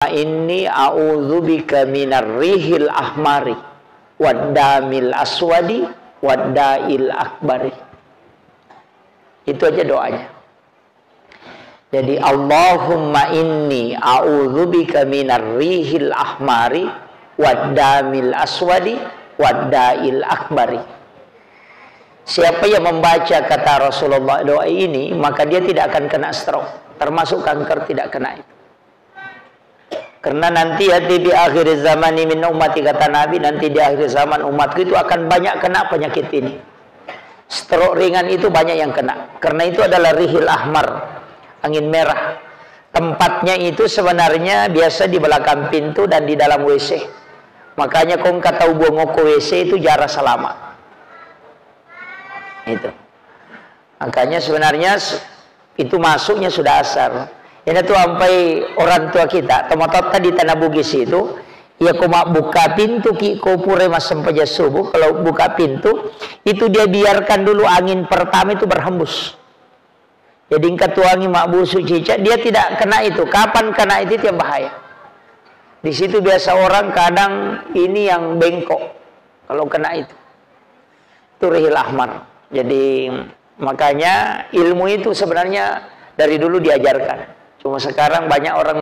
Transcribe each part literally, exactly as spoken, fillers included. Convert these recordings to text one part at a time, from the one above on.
inni a'udzubika minar rihil ahmari waddamil aswadi wadda'il akbari. Itu aja doanya. Jadi, "Allahumma inni a'udzubika minar rihil ahmari waddamil aswadi wadda'il akbari." Siapa yang membaca kata Rasulullah doa ini, maka dia tidak akan kena stroke, termasuk kanker tidak kena itu. Karena nanti, "Ya'ti bi akhir zamani min ummati," kata Nabi, nanti di akhir zaman umatku itu akan banyak kena penyakit ini. Stroke ringan itu banyak yang kena. Karena itu adalah rihil ahmar, angin merah. Tempatnya itu sebenarnya biasa di belakang pintu dan di dalam W C. Makanya kong kata buang oko W C itu jarak selama. Itu. Makanya sebenarnya s-, itu masuknya sudah asar. Ini tuh sampai orang tua kita, teman-teman tadi Tanah Bugis itu, ya, ko mabbuka pintu ki, ko pura massempajang subuh, kalau buka pintu, itu dia biarkan dulu angin pertama itu berhembus. Jadi engka tuangi mabbusu cicak, dia tidak kena itu. Kapan kena itu, itu yang bahaya. Di situ biasa orang kadang ini yang bengkok kalau kena itu. Itu rihil ahmar. Jadi, makanya ilmu itu sebenarnya dari dulu diajarkan. Cuma sekarang banyak orang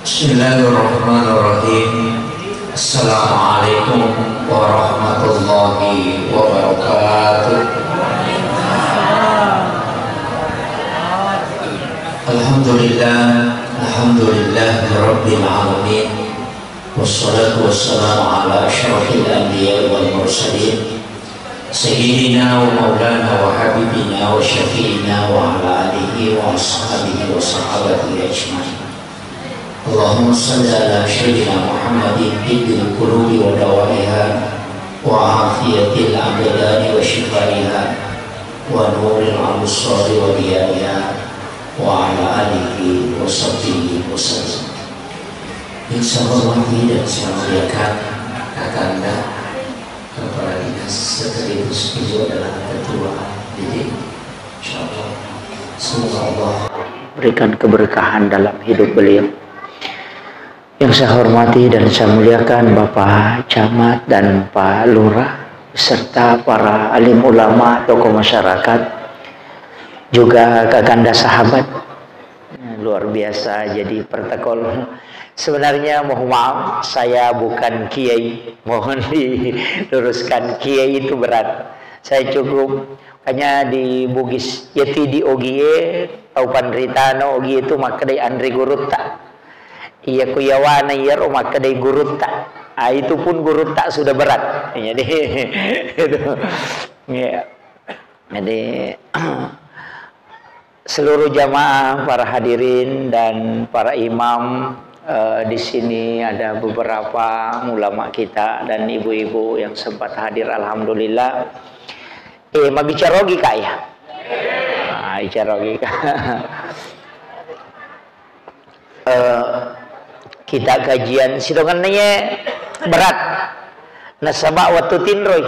Bismillahirrahmanirrahim. Assalamualaikum warahmatullahi wabarakatuh. Alhamdulillah, alhamdulillah rabbil alamin. Wassalatu wassalamu ala asyrafil anbiya wal mursalin. Sayyidina wa maulana wa habibina wa syafi'ina wa ala alihi wa ashabihi wa sahabatihi ajma'in. Allahumma salli ala sayyidina Muhammadin tibbil qulubi wa dawaiha wa afiyatil abdani wa shifaiha wa nuril absari wa diyaiha wa ala alihi wa sahbihi wa sallam. Yang saya hormati dan saya muliakan Kakanda, Kepala Dinas sekaligus beliau adalah ketua D D. Insyaallah, semoga Allah berikan keberkahan dalam hidup beliau. Yang saya hormati dan saya muliakan Bapak Camat dan Pak Lurah, beserta para alim ulama, tokoh masyarakat, juga kakanda sahabat. Luar biasa jadi protokol. Sebenarnya mohon maaf, saya bukan kiai. Mohon diluruskan, kiai itu berat. Saya cukup, makanya di Bugis, yati di ogie, tau panritano ogie itu makkedai anri gurutta. Iya ku yawana iyaro makkedai gurutta. Ah, itu pun gurutta sudah berat. Jadi, itu. Iya. Jadi, seluruh jamaah, para hadirin dan para imam, eh, di sini ada beberapa ulama kita dan ibu-ibu yang sempat hadir, alhamdulillah. Eh, mabbicara ogi, Kak, ya? Ah, bicara ogi, Kak. Eh, kita kajian sitongenna ye berat. Nasaba waktu tinroi.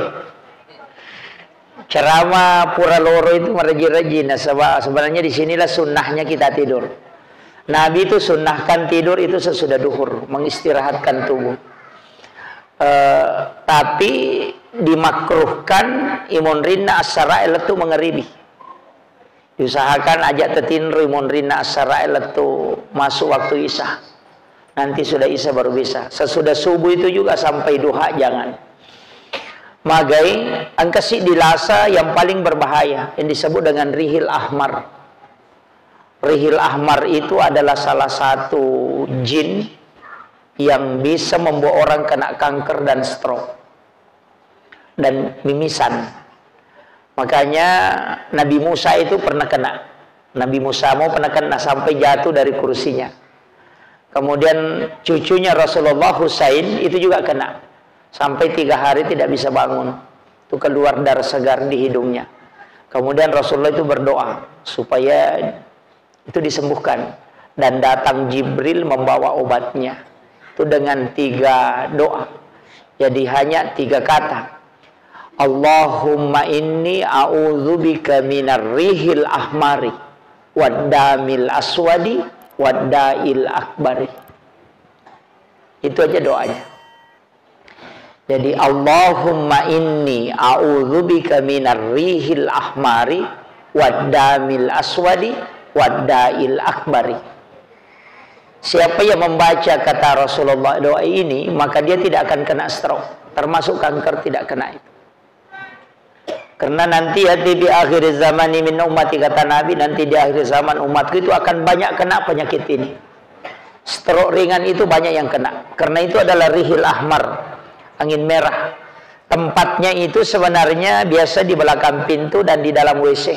Ceramah pura loro itu meraji-raji, nasaba sebenarnya di sinilah sunnahnya kita tidur. Nabi itu sunnahkan tidur itu sesudah duhur, mengistirahatkan tubuh. Eh, tapi dimakruhkan imonrinna assarae lettu mengeribi. Diusahakan aja tetinroi monrinna assarae lettu masuk waktu Isya. Nanti sudah Isya baru bisa. Sesudah subuh itu juga sampai duha jangan. Magai, engka siddi lasa yang paling berbahaya, yang disebut dengan rihil ahmar. Rihil ahmar itu adalah salah satu jin yang bisa membuat orang kena kanker dan stroke dan mimisan. Makanya Nabi Musa itu pernah kena. Nabi Musa mau pernah kena sampai jatuh dari kursinya. Kemudian cucunya Rasulullah Husain itu juga kena. Sampai tiga hari tidak bisa bangun. Itu keluar darah segar di hidungnya. Kemudian Rasulullah itu berdoa supaya itu disembuhkan. Dan datang Jibril membawa obatnya. Itu dengan tiga doa. Jadi hanya tiga kata. "Allahumma inni a'udzubika minar rihil ahmari, waddamil aswadi, waddail akbari." Itu aja doanya. Jadi, "Allahumma inni a'udzubika minar rihil ahmari, waddamil aswadi, waddail akbari." Siapa yang membaca kata Rasulullah doa ini, maka dia tidak akan kena stroke, termasuk kanker tidak kena itu. Karena nanti, "Ya'ti bi akhir zamani min ummati," kata Nabi, nanti di akhir zaman umatku itu akan banyak kena penyakit ini. Stroke ringan itu banyak yang kena. Karena itu adalah rihil ahmar, angin merah. Tempatnya itu sebenarnya biasa di belakang pintu dan di dalam W C.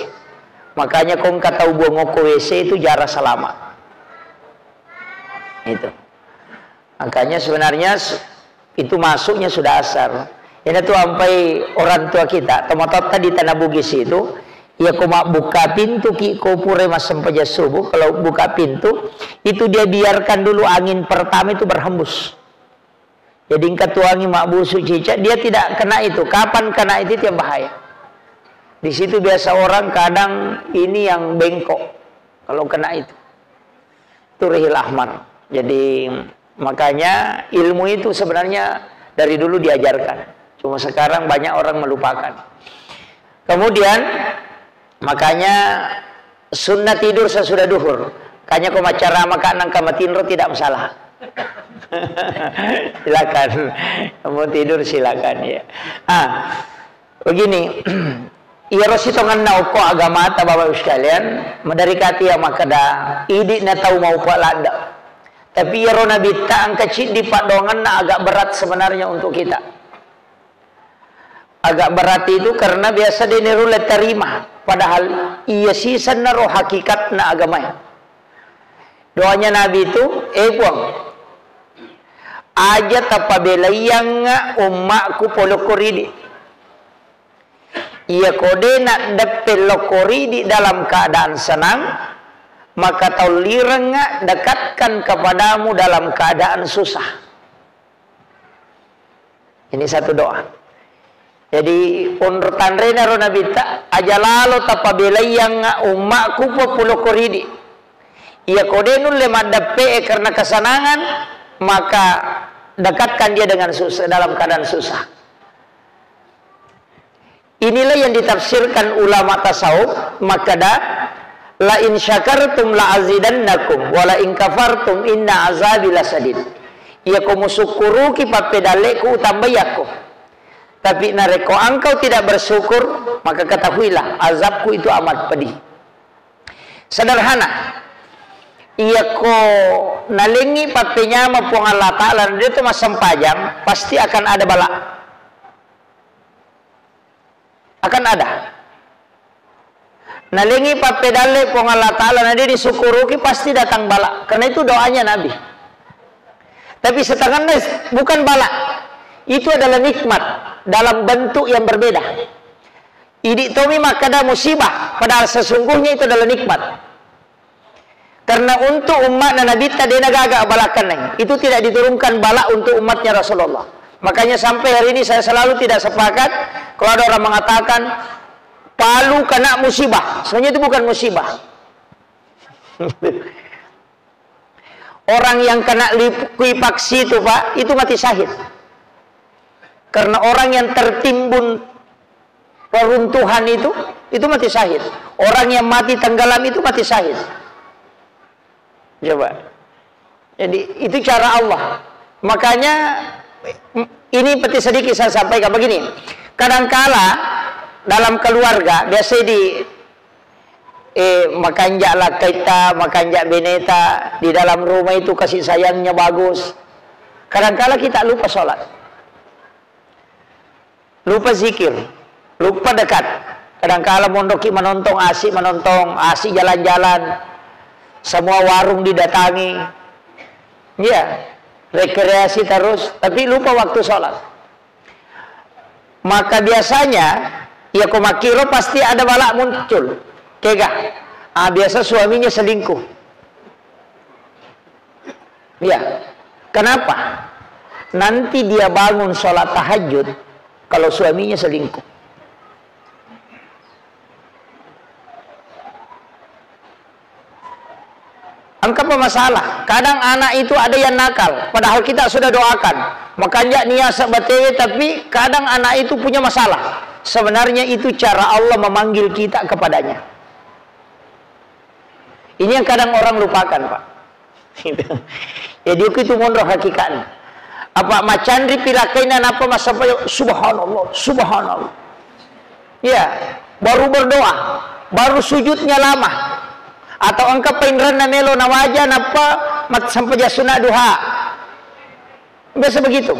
Makanya kong kata buang oko W C itu jarak selama. Itu. Makanya sebenarnya s-, itu masuknya sudah asar. Ini tuh sampai orang tua kita, teman-teman di Tanah Bugis itu, ya, ko mabbuka pintu ki, ko pura massempajang subuh, kalau buka pintu, itu dia biarkan dulu angin pertama itu berhembus. Jadi engka tuangi mabbusu cicak, dia tidak kena itu. Kapan kena itu, itu yang bahaya. Di situ biasa orang kadang ini yang bengkok kalau kena itu. Itu rihil ahmar. Jadi, makanya ilmu itu sebenarnya dari dulu diajarkan. Cuma sekarang banyak orang melupakan. Kemudian, makanya sunnah tidur sesudah duhur. Kanya ko macara maka nang kamatinro tidak masalah. Silakan. Mau tidur silakan, ya. Ah, begini. Iyaro sitongenna okko agamata, Bapak Ibu sekalian, maderikati ya makkeda, idi na tau maupa ladde. Tapi iyaro nabitta engka ciddi paddoangenna agak berat sebenarnya untuk kita. Agak berat itu karena biasa de narulle terima. Padahal iya sisenna ro hakikatna agamae. Doanya Nabi itu, "Eh Puang, aja tapabelaiangnga ummakku polokko ridi." Iya ko de naddeppe lokko ridi dalam keadaan senang, maka taulirengnga dekatkan kepadamu dalam keadaan susah. Ini satu doa. Jadi, onro tanrena ro nabitta, aja lalo tapabelaiangnga ummakku populokko ridi. Iya ko de nulle maddeppe e karena kesenangan, maka dekatkan dia dengan susah, dalam keadaan susah. Inilah yang ditafsirkan ulama tasawuf, makkeda, "La in syakartum la azidannakum, wa la in kafartum inna azabi lasadid." Iya ko musukkuruki pappedalleku, utambaiyakko. Tapi narekko engkau tidak bersyukur, maka ketahuilah azabku itu amat pedih. Sederhana. Iya ko nalengi pappenyama Puang Allah Ta'ala, dia tu massempajang, pasti akan ada bala. Akan ada. Nalengi pappedalle Puang Allah Ta'ala, na dia disukkuruki, pasti datang bala. Karena itu doanya Nabi. Tapi setengahnya bukan bala. Itu adalah nikmat dalam bentuk yang berbeda. Idi tomi makkeda musibah, padahal sesungguhnya itu adalah nikmat. Karena untuk umatna Nabitta de nagaga bala kenneng. Itu tidak diturunkan bala untuk umatnya Rasulullah. Makanya sampai hari ini saya selalu tidak sepakat kalau ada orang mengatakan Palu kena musibah. Sebenarnya itu bukan musibah. Orang yang kena likuifaksi itu, Pak, itu mati syahid. Karena orang yang tertimbun reruntuhan itu, itu mati syahid. Orang yang mati tenggelam itu mati syahid. Coba. Jadi, itu cara Allah. Makanya, ini penting sedikit saya sampaikan begini. Kadangkala dalam keluarga, biasanya di, eh, makanja lakkaitta, makanja beneta, di dalam rumah itu kasih sayangnya bagus. Kadangkala kita lupa sholat. Lupa zikir, lupa dekat. Kadangkala mondoki manontong, asik manontong, asik jalan-jalan. Semua warung didatangi. Iya, rekreasi terus, tapi lupa waktu sholat. Maka biasanya Iya, ko makkiro pasti ada bala muncul. Kega? Ah, biasa suaminya selingkuh. Iya. Kenapa? Nanti dia bangun sholat tahajud kalau suaminya selingkuh. Engkapa masalah? Kadang anak itu ada yang nakal, padahal kita sudah doakan. Makanja niasa batewe, tapi kadang anak itu punya masalah. Sebenarnya itu cara Allah memanggil kita kepadanya. Ini yang kadang orang lupakan, Pak. Gitu. Jadi, itu monro hakikatnya. Apa macanri pilakaina, napa masampayo, "Subhanallah, subhanallah." Ya, baru berdoa, baru sujudnya lama. Atau engka painrenna melo nawaja, napa mat-, sampaja sunat duha. Biasa begitu.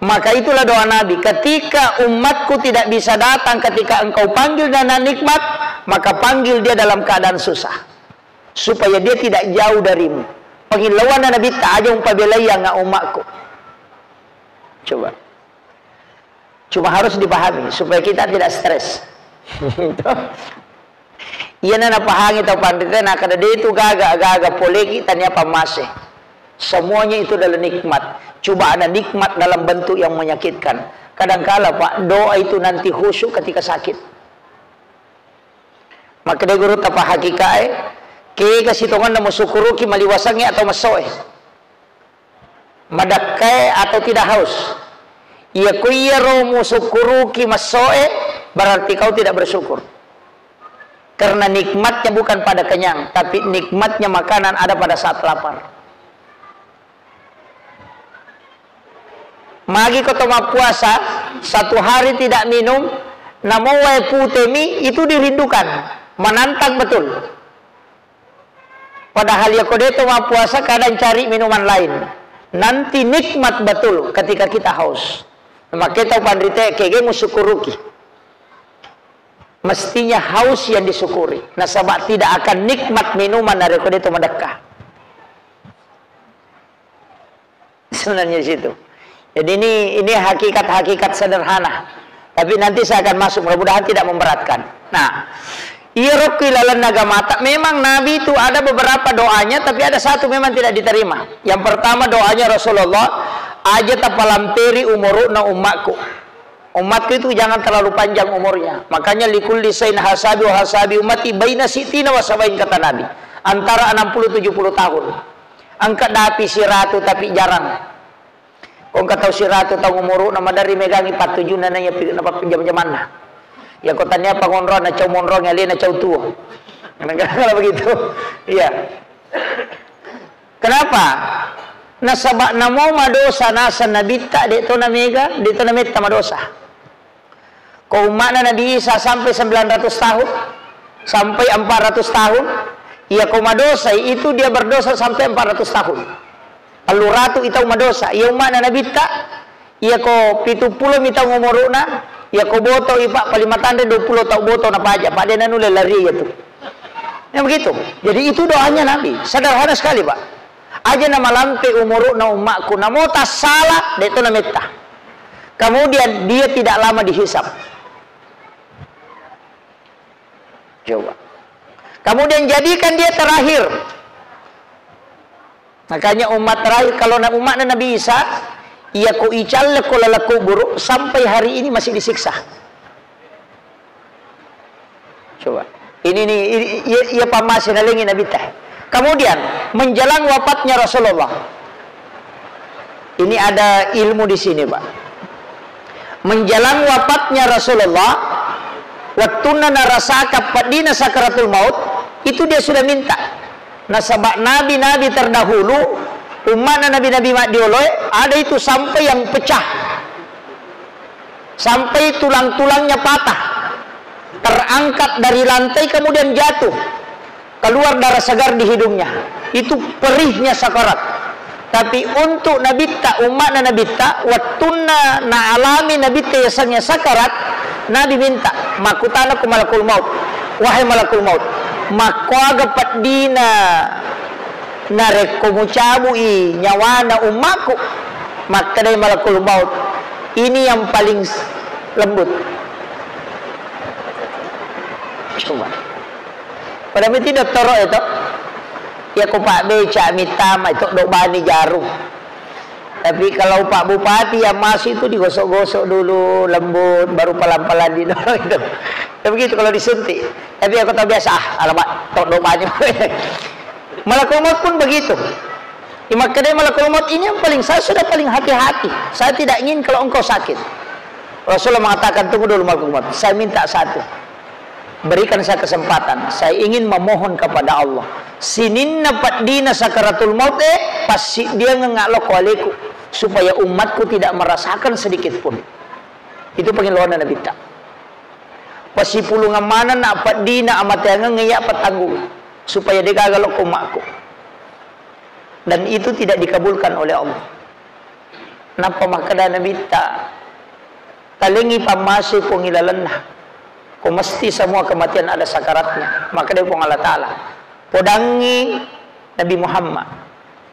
Maka itulah doa Nabi, "Ketika umatku tidak bisa datang ketika engkau panggil dan nikmat, maka panggil dia dalam keadaan susah. Supaya dia tidak jauh darimu." Pangillauanna Nabitta, "Aja umpabelai angnga umatku." Coba. Cuma harus dipahami supaya kita tidak stres. Iyana napahangi tau panrita, nakkeda de tu gaga, gaga poleki tania pammase. Semuanya itu adalah nikmat. Cobaan nikmat dalam bentuk yang menyakitkan. Kadangkala, Pak, doa itu nanti khusyuk ketika sakit. Makkeda guru tapa hakikae, kega sitongenna musukkuruki maliwasangnge atau messoe. Madakkae atau tidak haus? Iya, ku iyaro musukkuruki messoe, berarti kau tidak bersyukur. Karena nikmatnya bukan pada kenyang, tapi nikmatnya makanan ada pada saat lapar. Magi ko to mappuasa, satu hari tidak minum, namo wae pute mi, itu dirindukan, menantang betul. Padahal ya ko de to mappuasa, kadang cari minuman lain. Nanti nikmat betul ketika kita haus. Makkeda tau panrita, kega musukkuruki. Mestinya haus yang disyukuri. Nasaba tidak akan nikmat minuman narekko de to madakka. Sebenarnya di situ. Jadi ini, ini hakikat-hakikat sederhana. Tapi nanti saya akan masuk, mudah-mudahan tidak memberatkan. Nah, iyaro ku ilalenna agamata, memang Nabi itu ada beberapa doanya, tapi ada satu memang tidak diterima. Yang pertama doanya Rasulullah, "Aja tapalamperi umuru'na ummakku." Umatku itu jangan terlalu panjang umurnya. Makanya, "Likulli sain hasabi wa hasabi ummati baina sitina wa sabain," kata Nabi. Antara enam puluh tujuh puluh tahun. Engka dapi siratu tapi jarang. Ko engka tau siratu tau umuru'na, maderri megangi pattujunna na iya pi-, napapinjam-jamanna. Ya ko tania pangonroang, nacau monroang, alena cau tuo. Kadang-kadang begitu. Iya. Kenapa? Nasaba namo madosa naseng Nabitta, de to namega, de to nametta madosa. Ko umma'na Nabi Isa sampai sembilan ratus tahun, sampai empat ratus tahun, iya ko madosai itu dia berdosa sampai empat ratus tahun. Tellu ratu i tau madosa, iya umma'na Nabitta, iya ko pitu pulo mi taung umuru'na, iya ko boto i, Pak, paling matanre dua pulo tau boto napaja, Pak, de nanulle lari iya tu. Ya begitu. Jadi itu doanya Nabi, sederhana sekali, Pak. Aja namalampe umuru'na ummakku, namo tassala, de to nametta. Kemudian dia tidak lama dihisab. Coba. Kemudian jadikan dia terakhir. Makanya umat terakhir, kalau na-, umatnya Nabi Isa, iya ko icalle ko laleng kuburu, sampai hari ini masih disiksa. Coba. Ini nih, ini, iya, iya pammase nalengi Nabitta. Kemudian, menjelang wafatnya Rasulullah. Ini ada ilmu di sini, Pak. Menjelang wafatnya Rasulullah, wettunna narasaka peddina sakaratul maut, itu dia sudah minta. Nasaba nabi-nabi terdahulu, umma'na nabi-nabi maddioloe, ada itu sampai yang pecah. Sampai tulang-tulangnya patah, terangkat dari lantai, kemudian jatuh, keluar darah segar di hidungnya. Itu perihnya sakarat. Tapi untuk Nabitta, umma'na Nabitta, wettunna naalami Nabitta yasengnge sakarat, Nabi minta, makkutana ku malakul maut, "Wahai malakul maut, makkuaga peddina narekko mucabui nyawana ummaku?" Makkedai malakul maut, "Ini yang paling s-, lembut." Coba. Pada mesti dottoro itu. Ya, ko Pak Beca mittama itu do bani jarum. Tapi kalau Pak Bupati yang masuk itu digosok-gosok dulu, lembut, baru pelan-pelan didorong itu. Ya begitu kalau disuntik. Tapi aku tahu biasa, ah, alamak, tok do bani. Malakul maut pun begitu. Imakkedai malakul maut ini yang paling, saya sudah paling hati-hati. Saya tidak ingin kalau engkau sakit. Rasulullah mengatakan, "Tunggu dulu malakul maut. Saya minta satu. Berikan saya kesempatan. Saya ingin memohon kepada Allah. Sininna peddina sakaratul maut, eh, passiddiangeng lokko aleku. Supaya umatku tidak merasakan sedikit pun." Itu pengeluaran Nabi ta. Pasipulungan manenna peddina amateangeng iya petanggung. Supaya degaga lokko umatku. Dan itu tidak dikabulkan oleh Allah. Nappa makkeda Nabitta, "Talengngi pammasei Puang ilalenna. Ko mesti semua kematian ada sakaratnya." Makkeda Puang Allah Ta'ala, "Podangngi Nabi Muhammad,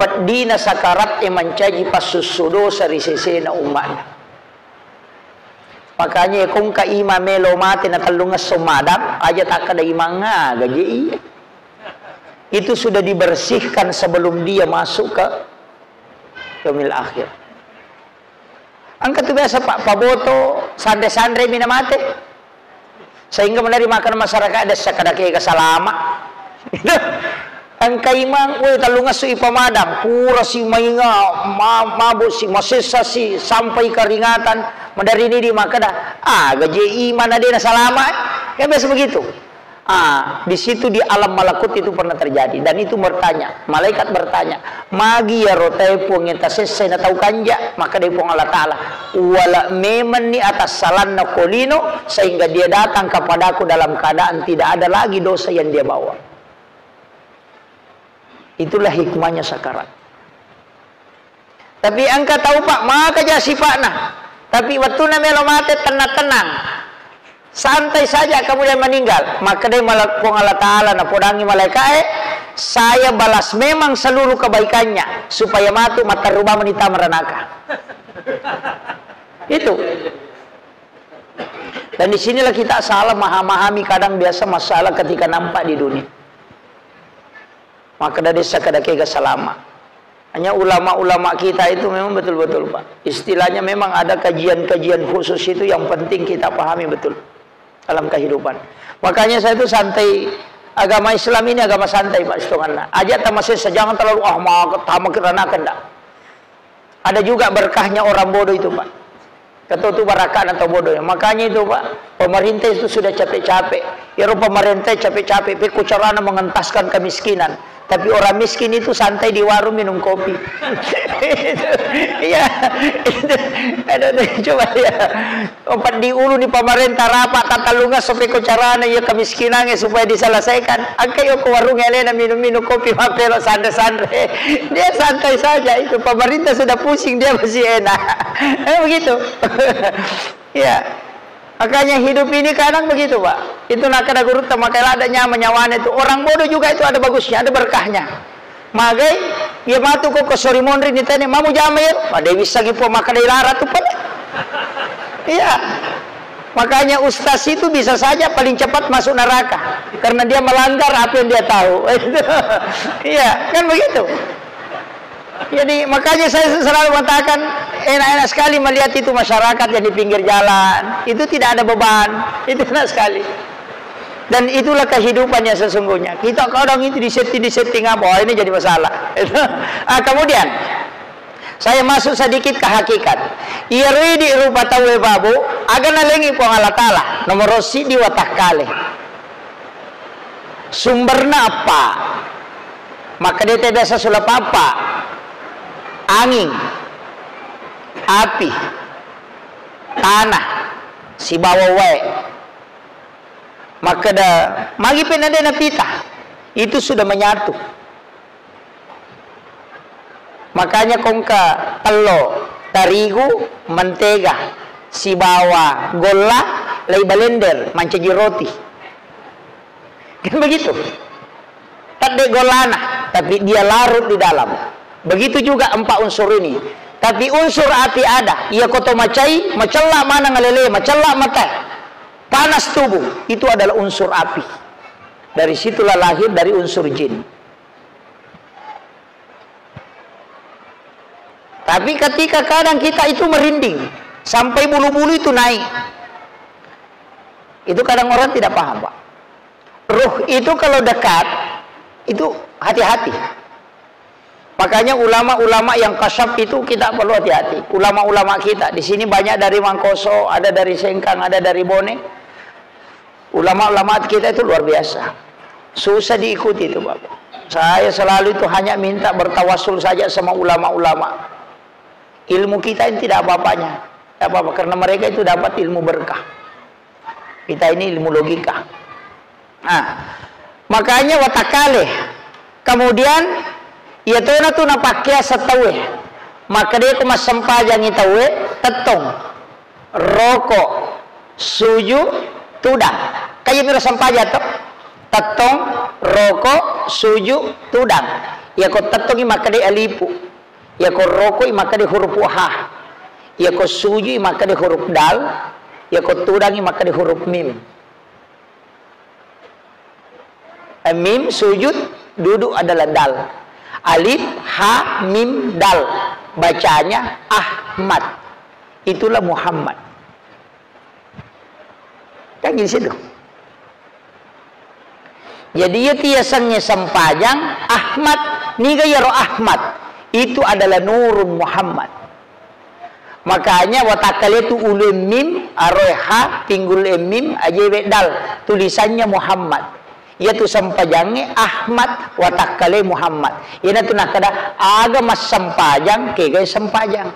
peddina sakarat e mancaji passussu dosa ri sesena umma'na." Makanya ko engka imang melo mate na tellungesso madang, aja takkeda imang aga je iya. Itu sudah dibersihkan sebelum dia masuk ke yaumil akhir. Engka tu biasa, Pak, paboto, sanre-sanre mi na mate. Sehingga menari makan masyarakat ada sakada kega salama. Engka imang, woi, tellungesso ipamadang, pura si mainga, ma-, mabuk si, masessa si, sampai keringatan, menari ni di makkeda, ah, gaje imang na dena salama, eh. Kan biasa begitu. Ah, di situ di alam malakut itu pernah terjadi. Dan itu bertanya, malaikat bertanya, "Magi iyaro tae Puang e tasessai na tau kanja?" Makkeda Puang Allah Ta'ala, "Uwala memenni atassalanna ko lino, sehingga dia datang kepadaku dalam keadaan tidak ada lagi dosa yang dia bawa." Itulah hikmahnya sakarat. Tapi engka tau, Pak, maka ja sipa'na. Tapi wettuna melo mate, tenang-tenang. Santai saja, kemudian meninggal. Makkedai mala-, Puang Allah Ta'ala, napodangi malaika'e, "Saya balas memang seluruh kebaikannya, supaya matu matteru bawang meni tama ranaka." Itu. Dan di sinilah kita salah mahamahami kadang biasa masalah ketika nampak di dunia. Maka dari sakada kega salama. Hanya ulama-ulama kita itu memang betul-betul, Pak. Istilahnya memang ada kajian-kajian khusus itu yang penting kita pahami betul dalam kehidupan. Makanya saya itu santai, agama Islam ini agama santai, Pak, setonganna. Aja tamasessa, jangan terlalu, "Ah, maka tamak ranaka," ndak. Ada juga berkahnya orang bodoh itu, Pak. Kata tu barakana tau bodoh ya. Makanya itu, Pak, pemerintah itu sudah capek-capek. Ya, pemerintah capek-capek, pekko carana mengentaskan kemiskinan. Tapi orang miskin itu santai di warung minum kopi. Iya, itu. Aduh, aduh, coba ya. Empat di ulu ni pemerintah rapat, tatalunga so pekko carana ya kemiskinannya supaya diselesaikan. Angka yo ko warung elena minum-minum kopi, mapelo santai-santai. Dia santai saja itu. Pemerintah sudah pusing, dia masih enak. Eh, begitu. Iya. Makanya hidup ini kadang begitu, Pak. Itu nakada gurutta, makanya ada nyaman nyawana itu. Orang bodoh juga itu ada bagusnya, ada berkahnya. Magai, iya matu ko, ko sori monri ni tene, mamu jama ya. Ada bisa gipo maka dai lara tu pada. Iya. Makanya ustaz itu bisa saja paling cepat masuk neraka karena dia melanggar apa yang dia tahu. Iya, kan begitu. Jadi, makanya saya selalu mengatakan, enak-enak sekali melihat itu masyarakat yang di pinggir jalan. Itu tidak ada beban. Itu enak sekali. Dan itulah kehidupan yang sesungguhnya. Kita kadang itu disetting-disetting apa, "Wah, ini jadi masalah." Ah, kemudian, saya masuk sedikit ke hakikat. Iyaro idi rupa tauwe babu, aga nalengi Puang Allah Ta'ala, nomor siddi watakkale. Sumberna apa? Maka dia biasa sulap apa? Angin, api, tanah, sibawa wae. Makkeda, magi penade napita? Itu sudah menyatu. Makanya kongka tello, tarigu, mentega, sibawa golla, lei balender, mancaji roti. Kan begitu. Tadde gollana, tapi dia larut di dalam. Begitu juga empat unsur ini. Tapi unsur api ada, iya koto macai, macella maneng lele, macella mata. Panas tubuh itu adalah unsur api. Dari situlah lahir dari unsur jin. Tapi ketika kadang kita itu merinding, sampai bulu-bulu itu naik. Itu kadang orang tidak paham, Pak. Ruh itu kalau dekat, itu hati-hati. Makanya ulama-ulama yang kasyaf itu kita perlu hati-hati. Ulama-ulama kita, di sini banyak dari Mangkoso, ada dari Sengkang, ada dari Bone. Ulama-ulama kita itu luar biasa. Susah diikuti itu, Bapak. Saya selalu itu hanya minta bertawasul saja sama ulama-ulama. Ilmu kita ini tidak apa-apanya. Tidak apa-apa, karena mereka itu dapat ilmu berkah. Kita ini ilmu logika. Nah, makanya watakkale. Kemudian, iya tona tu napakkea setaue. Makkedai ko massempajangi taue, tettong, roko, suju, tudang. Kaya miro sempajang to? Tettong, roko, suju, tudang. Iya ko tettongi makkedai alipu. Iya ko rokoi makkedai huruf ha. Iya ko sujui makkedai huruf dal. Iya ko tudangi makkedai huruf mim. Eh, mim sujud duduk adalah dal. Alif, ha, mim, dal. Bacanya Ahmad. Itulah Muhammad. Kan di situ. Jadi, iya tiasengnge sempajang Ahmad, niga iyaro Ahmad? Itu adalah Nurun Muhammad. Makanya watakkale tu ulu mim, aroe ha, pinggul mim, ajewe dal, tulisannya Muhammad. Iya tu sempajangnge Ahmad, watakkale Muhammad. Iyanatu nakkeda, aga massempajang, kegai sempajang.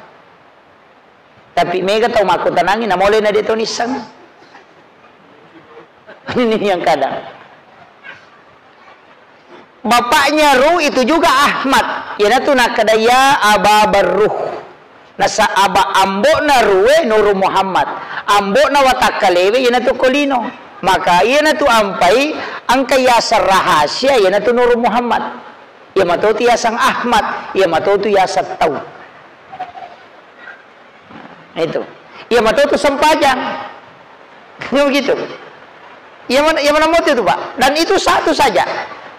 Tapi mega tau makkutanangi, namole na de' to nisseng. Ini yang kadang. Bapaknya Ruh itu juga Ahmad. Iyanatu nakkeda, "Ya Aba Barruh." Nasa aba ambo'na Ruhe Nurun Muhammad. Ambo'na watakkalewe iyanatu ko lino. Maka iyanatu ampai engka yaseng rahasia iyanatu Nurun Muhammad. Iya matotu yaseng Ahmad, iya matotu yaseng tau. Itu. Iya matotu sempajang. Kan begitu. Iya mana, iya mana moto itu, Pak? Dan itu satu saja.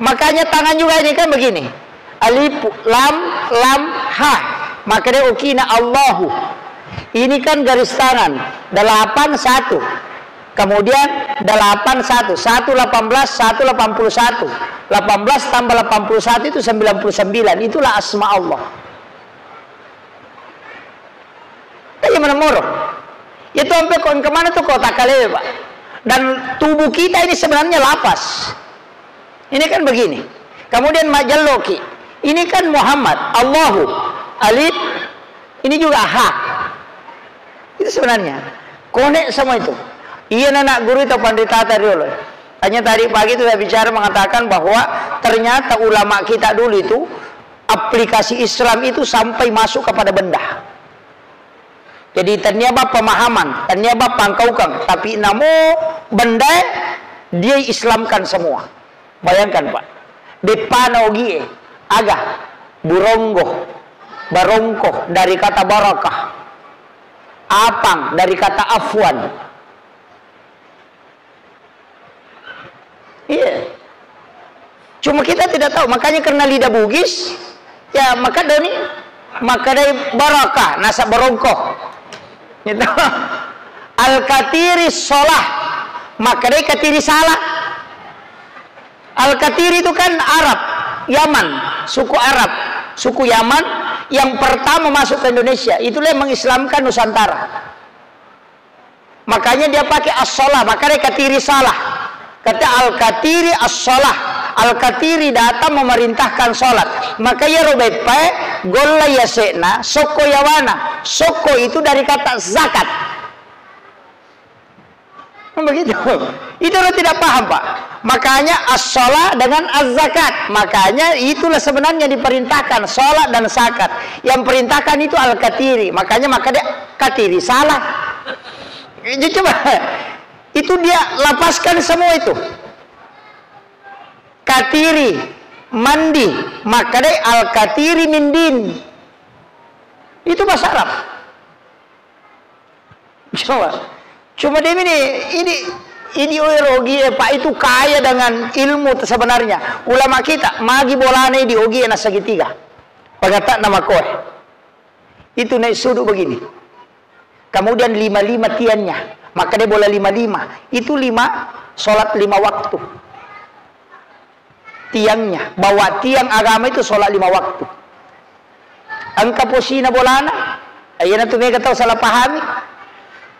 Makanya tangan juga ini kan begini. Alif, lam, lam, ha. Makanya okina Allahu. Ini kan garis tangan. Delapan satu. Kemudian delapan satu. Satu delapan belas, satu delapan puluh satu. Delapan belas tambah delapan puluh satu itu sembilan puluh sembilan. Itulah asma Allah. Kan iya mana moro. Itu ampe ko engka mana tuh kota kalewe, Pak. Dan tubuh kita ini sebenarnya lapas. Ini kan begini. Kemudian majelloki. Ini kan Muhammad, Allahu, Alif, ini juga ha. Itu sebenarnya. Konek semua itu. Iya, anak guru itu pandita tadi loh. Hanya tadi pagi itu saya bicara mengatakan bahwa ternyata ulama kita dulu itu aplikasi Islam itu sampai masuk kepada benda. Jadi, tennia bab pemahaman, tennia bab pangkaukeng, tapi namo bendae dia Islamkan semua. Bayangkan, Pak, deppana ogie, aga, buronggo, barongko dari kata barakah, apang dari kata afwan. Iya. Cuma kita tidak tahu, makanya karena lidah Bugis, ya, maka doni, maka dari barakah, nasa barongko. Gitu. Al-katiri sholah, maka dari katiri salah. Al-katiri itu kan Arab, Yaman, suku Arab, suku Yaman yang pertama masuk ke Indonesia. Itulah yang mengislamkan Nusantara. Makanya dia pakai as-shalah, makanya katiri salah. Kata al-katiri as-shalah. Al-katiri datang memerintahkan sholat. Maka iyaro beppae golla yase'na, sokko yawana. Sokko itu dari kata zakat. Kan begitu. Itu orang tidak paham, Pak. Makanya as-shalah dengan az-zakat. Makanya itulah sebenarnya diperintahkan sholat dan zakat. Yang perintahkan itu al-katiri. Makanya maka dia katiri salah. Itu coba. Itu dia lapaskan semua itu. Katiri, mandi, makkedai al-katiri mindin. Itu bahasa Arab. Coba. Cuma dia ini, ini, ini oe rogi, eh, Pak, itu kaya dengan ilmu sebenarnya. Ulama kita, magi bolana di ogi, eh, na segitiga. Pengatak nama koe. Itu naik sudut begini. Kemudian lima-lima tiangnya. Maka dia bola lima-lima. Itu lima, sholat lima waktu. Tiangnya, bahwa tiang agama itu sholat lima waktu. Engka posina bolana, iyana tu mega tau salah pahami.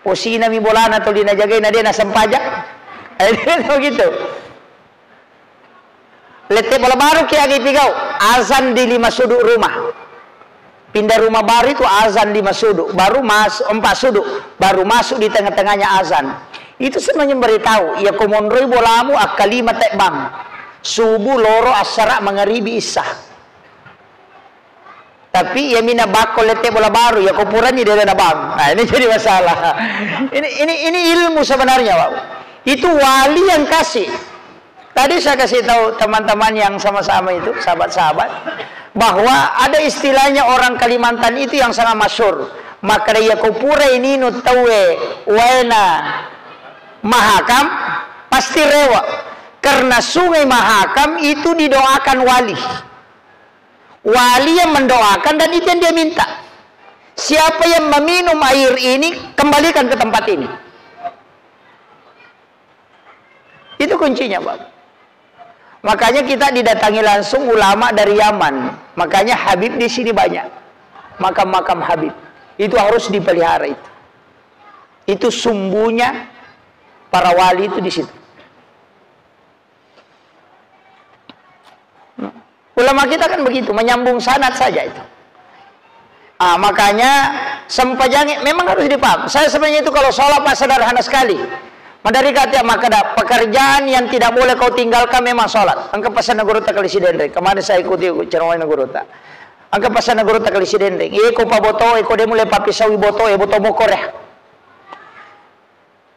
Posina mi bolana tuli najagai na de nasempajang. Begitu. Lette bola baru ki agi pigau, azan di lima sudut rumah. Pindah rumah baru itu azan lima sudut, baru masuk empat sudut, baru masuk di tengah-tengahnya azan. Itu sebenarnya memberitahu, ya ko monroi bolamu akka lima tebbang. Subuh, loro, assara, mangaribi, isya. Tapi ya mina bakko lette bola baru, ya ko purani dia na bang. Nah, ini jadi masalah. Ini, ini, ini ilmu sebenarnya, Pak. Itu wali yang kasih. Tadi saya kasih tahu teman-teman yang sama-sama itu, sahabat-sahabat, bahwa ada istilahnya orang Kalimantan itu yang sangat masyhur. Maka iya ko pura ini nu tauwe waena Mahakam, pasti rewa. Karena Sungai Mahakam itu didoakan wali. Wali yang mendoakan dan itu yang dia minta. Siapa yang meminum air ini, kembalikan ke tempat ini. Itu kuncinya, Pak. Makanya kita didatangi langsung ulama dari Yaman. Makanya Habib di sini banyak. Makam-makam Habib. Itu harus dipelihara itu. Itu sumbunya para wali itu di situ. Ulama kita kan begitu, menyambung sanad saja itu. Ah, makanya sempajangi memang harus dipaham. Saya sebenarnya itu kalau sholat, Pak, sederhana sekali. Madari kata maka ada pekerjaan yang tidak boleh kau tinggalkan memang sholat. Engka pesan guru tak kali sidenre. Kemarin saya ikuti ceramah guru tak. Engka pesan guru tak kali sidenre. Iko pa boto, iko de mulai papisawi boto, e boto mokore.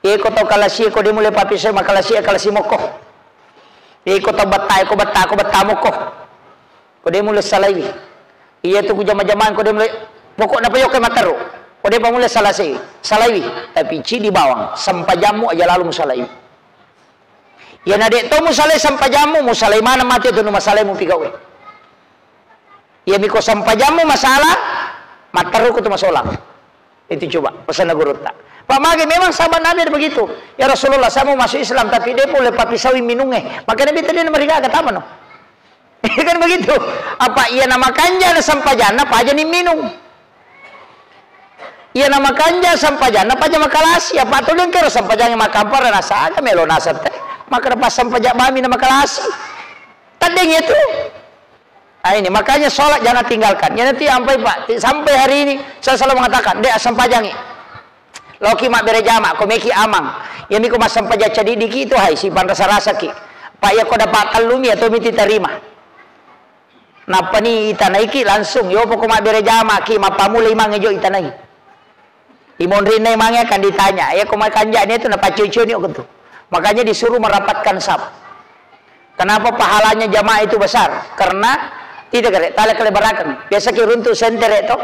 Iko tau kalasi, ko de mulai papisawi makalasi, kalasi mokko. Iko tau betta, ko betta, ko betta mokko. Ko de mulai salaiwi. Iya tu ku jama-jamang ko de mulai, pokokna payoke mataru. Ko de pa mulai salasi, salaiwi. Tapi cidi bawang, sempajammu aja lalu musalaiwi. Iya na de to musalai sempajammu, musalai mana mati tu nu masalai mu pigawe. Iya miko sempajammu masalah, mataru ko tu masolang. Itu coba pesanna gurutta. Pak mage memang sahabat Nabi ada begitu. Ya Rasulullah, saya mau masuk Islam tapi de pole papisawi minungnge. Maka Nabi tadi namarigaga tamano. Kan begitu. Apa iya namakanja na sempajanna paja ni minung. Iya namakanja sempajanna paja makalasi. Apa tu lengkero sempajangnge makampara nasaga melo nasar te. Maka dapat sempaja bami na makalasi. Tadeng itu. Ah, ini makanya sholat jangan tinggalkan. Ya nanti sampai Pak, sampai hari ini saya selalu mengatakan, dek sempajangi. Loki mabbere jama, ko meki amang. Ya miko massempajang cedidiki itu hai, si panrasa-rasaki. Pak ya ko dapat tellumi atau miti terima. Nappani itanaiki langsung, yo poko mabbere jama ki, mappamula imang ejo itanai. Imonrinna imangnge akan ditanya, ya ko makanjani itu napaccoi-coini okko tu. Makanya disuruh merapatkan saf. Kenapa pahalanya jamaah itu besar? Karena tidak kare, tala kelebarakeng. Biasa ki runtu sentere to.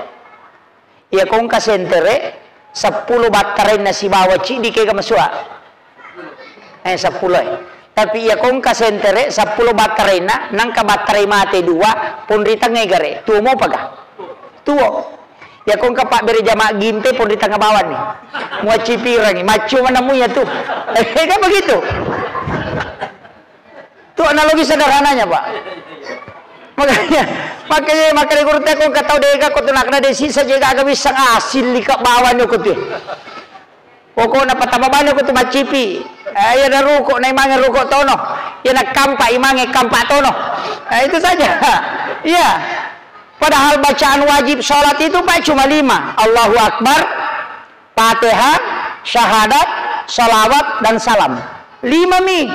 Iya kongka sentere seppulo battarainna sibawa cidi kega masua. Eh, seppulo, eh. Tapi iya kongka sentere seppulo battarainna, nangka battarai mate dua, ponri tengnga gare. Tuo mopaga? Tuo. Iya kongka pabbere jama gimpe ponri tengnga bawanni. Muaccipirangi, maccu manammu iya tu. Eh, kan begitu. Tu analogi sederhananya, Pak. Makanya, makanya, makanya guru teko engka tau dega ko tu nakna de sisa je gaga wisseng asil lika bawang ko tu. Pokokna patama bani ko tu maccipi. Eh, iya na ruko, na imange ruko tono. Iya na kampa, imange kampa tono. Eh, itu saja. Iya. Padahal bacaan wajib sholat itu, Pak, cuma lima. Allahu Akbar, Fatihah, syahadat, salawat, dan salam. Lima mi.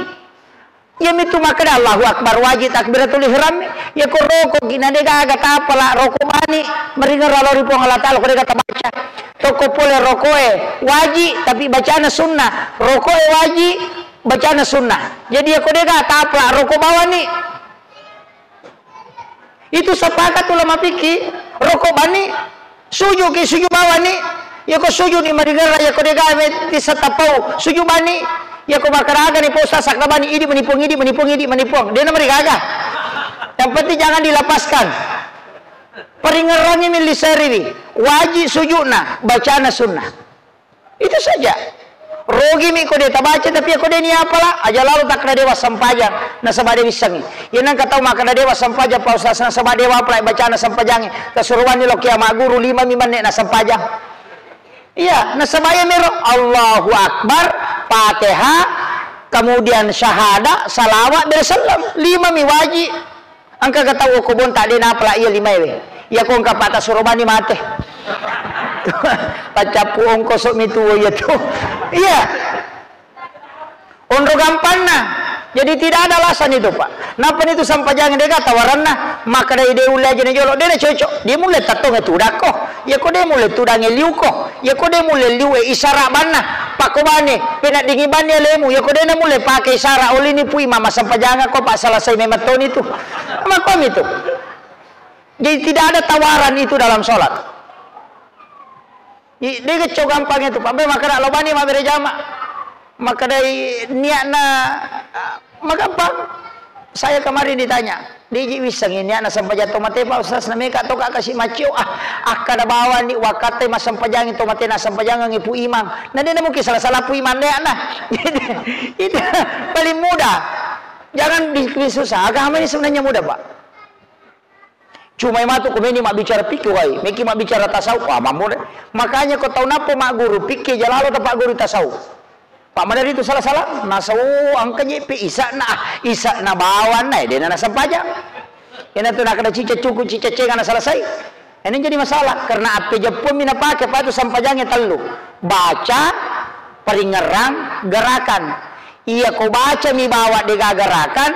Iyamitu makkeda Allahu Akbar wajib takbiratul ihram. Iya ko roko gina de gaga tapala roko bani. Meringerra lao ri Puang Allah Ta'ala ko de gaga tabaca. Tokko pole rokoe wajib tapi bacana sunnah. Rokoe wajib, bacana sunnah. Jadi iya ko de gaga tapala roko bawani. Itu sepakat ulama fikih, roko bani, suju ki suju bawani, Iyako sujud ni marigaga, iyako degaga tisseng tapau, sujud bani. Iyako makkeda aga ni Pak Ustaz, sakkeda bani, idi mani Puang, idi mani Puang, idi mani Puang. Dena marigaga. Yang penting jangan dilepaskan. Paringerrangi milli seriwi. Wajib sujudna, bacana sunnah. Itu saja. Rogi mi ko de tabaca, tapi ko de ni apala, aja lalo takkeda dewa sempajang, nasaba de wissengi. Iya nengka tau makkeda dewa sempajang, Pak Ustaz, nasaba dewa apala bacana sempajangi. Tasuruanni lo kia magguru lima mi menne na sempajang. Iya, nasaba iya mero Allahu Akbar, Fatihah, kemudian syahadah, salawat, bere sellem. Lima mi wajib. Engka ga tau ko bonta de napala iya limaewe. Iya ko engka pata surobani mate. Paccappu ongkoso mi tuo iya tu. Iya. Onro gampanna. Jadi tidak ada alasan itu, Pak. Napa nitu sampajang dega tawaranna, makkeda de ulle aja ni jolo, de na cocok. Dia mulle tattonge tudakko. Iya ko de mulle tudange liuko. Iya ko de mulle liu e isara banna. Pakko bane, pena dingi banni alemu. Iya ko de na mulle pake isara olini pui mama sampajang ko, Pak, selesai memang toni tu. Makko mi tu. Jadi tidak ada tawaran itu dalam sholat. I, de gecco gampang itu, Pak. Be makkeda lo bani mabbere jama. Makkedai niatna, ah, magampang. Saya kemarin ditanya, de ji wissengi niatna sempajang to mate, Pak Ustaz, na meka to ka kasi macio. Ah, akkada bawang ni wakkatte massempajangi to mate na sempajangengi Pu Imang. Na de na mungkin salah-salah Pu Imang de na. Itu paling mudah. Jangan bikin susah. Agama ini sebenarnya mudah, Pak. Cuma matu ko meni mabbicara fikih wai, meki mabbicara tasawuf, wah, mammu de. Makanya ko tau nappa magguru fikih, jalalo ta pagguru tasawuf. Pak, madari itu salah-salah, nasa, oh, engka je pe isa'na, ah, isa'na bawanna, eh, dena nasempajang. Ina tu nakada cica cuku, cica cenga na selesai. Ini jadi masalah, karena appe jeppung mi napake, Pak, itu sempajangnya tellu. Baca, paringerrang, gerakan. Iya ko baca mi bawa dega gerakan,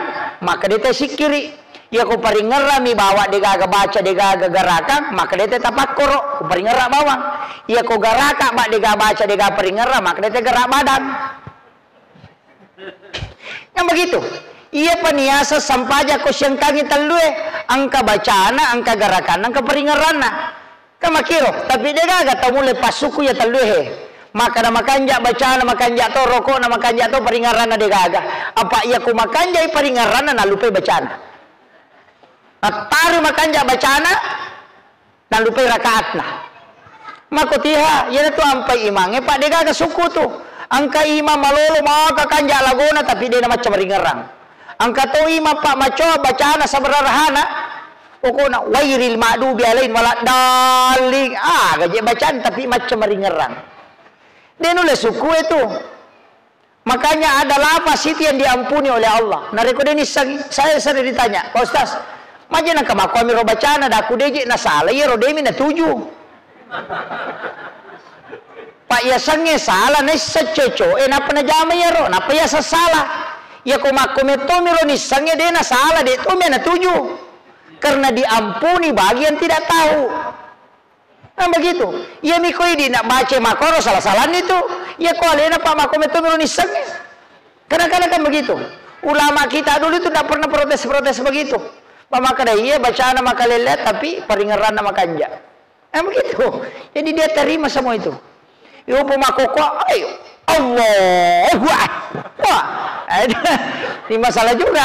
maka de te sikkiri. Iya ko paringerrang mi bawa degaga baca degaga gerakan, maka de te tapakkoro, ko paringerrang bawang. Iya ko geraka ba dega baca dega paringerrang, maka de te gerak badan. Yang begitu. Iya paniasa sampaja ko siangkangi tellue, engka bacana, engka gerakan, engka paringerranna. Kan makkiro, tapi degaga tau mulle passuku iya tellue he. Makkada makanja bacana, makanja to rokokna, makanja to paringerranna degaga. Apa iya ku makanjai paringerranna, nallupai bacana. Nattari makanja bacana, nallupai rakaatna. Mako tiha, iyanatu ampai imangnge, Pak, degaga suku tu. Engka imang malolo, maka kanja lagona, tapi dena macca maringerrang. Engka to imang, Pak, macoa bacana sabararahana. Pokokna, wairil ma'dubi alaihim waladdallin. Ah, gaje bacaan, tapi macca maringerrang. De nulle suku itu. Makanya ada lafaz itu yang diampuni oleh Allah. Narekko de nissengi, saya sering ditanya, "Pak Ustaz, maje nengka makkuami ro bacana, daku deje nasala, iyaro demi natuju." Pak, yasengnge sala, naisseng coco, eh, nappa najama iyaro, nappa yaseng sala. Iyako makko mettomi ro nissengnge, de nasala, de tomi natuju. Karena diampuni bagi yang tidak tahu. Nah, begitu. Iya mi ko idi nak baca makoro salah-salah ni tu. Iya ko alena Pak mako metto miro nissengnge. Kadang-kadang kan begitu. Ulama kita dulu itu tidak pernah protes-protes begitu. Pak makkeda iya bacana makalele tapi paringerranna makanja. Nah, begitu. Jadi dia terima semua itu. Yo pemako ko, ayo. Allahu Akbar. Wah. Ini masalah juga.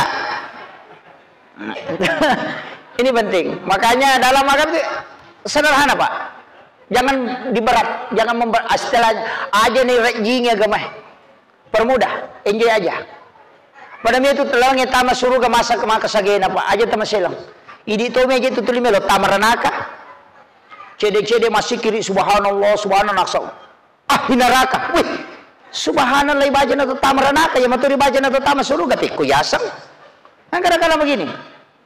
Ini penting. Makanya dalam agama itu sederhana, Pak. Jangan diberat, jangan member istilahnya aja nih rejing agama. Permudah, enjoy aja. Pada itu telange tama suruga masa ke maka sagena, Pak. Aja tama selang. Idi tomi aja itu tuli melo tama ranaka. Cede-cede masikiri subhanallah, subhanallah nasau. Ah, hi naraka. Wih, subhanallah, ibajana to tama ranaka, ya maturi bajana to tama suruga, pikku yaseng. Nah, kadang-kadang begini,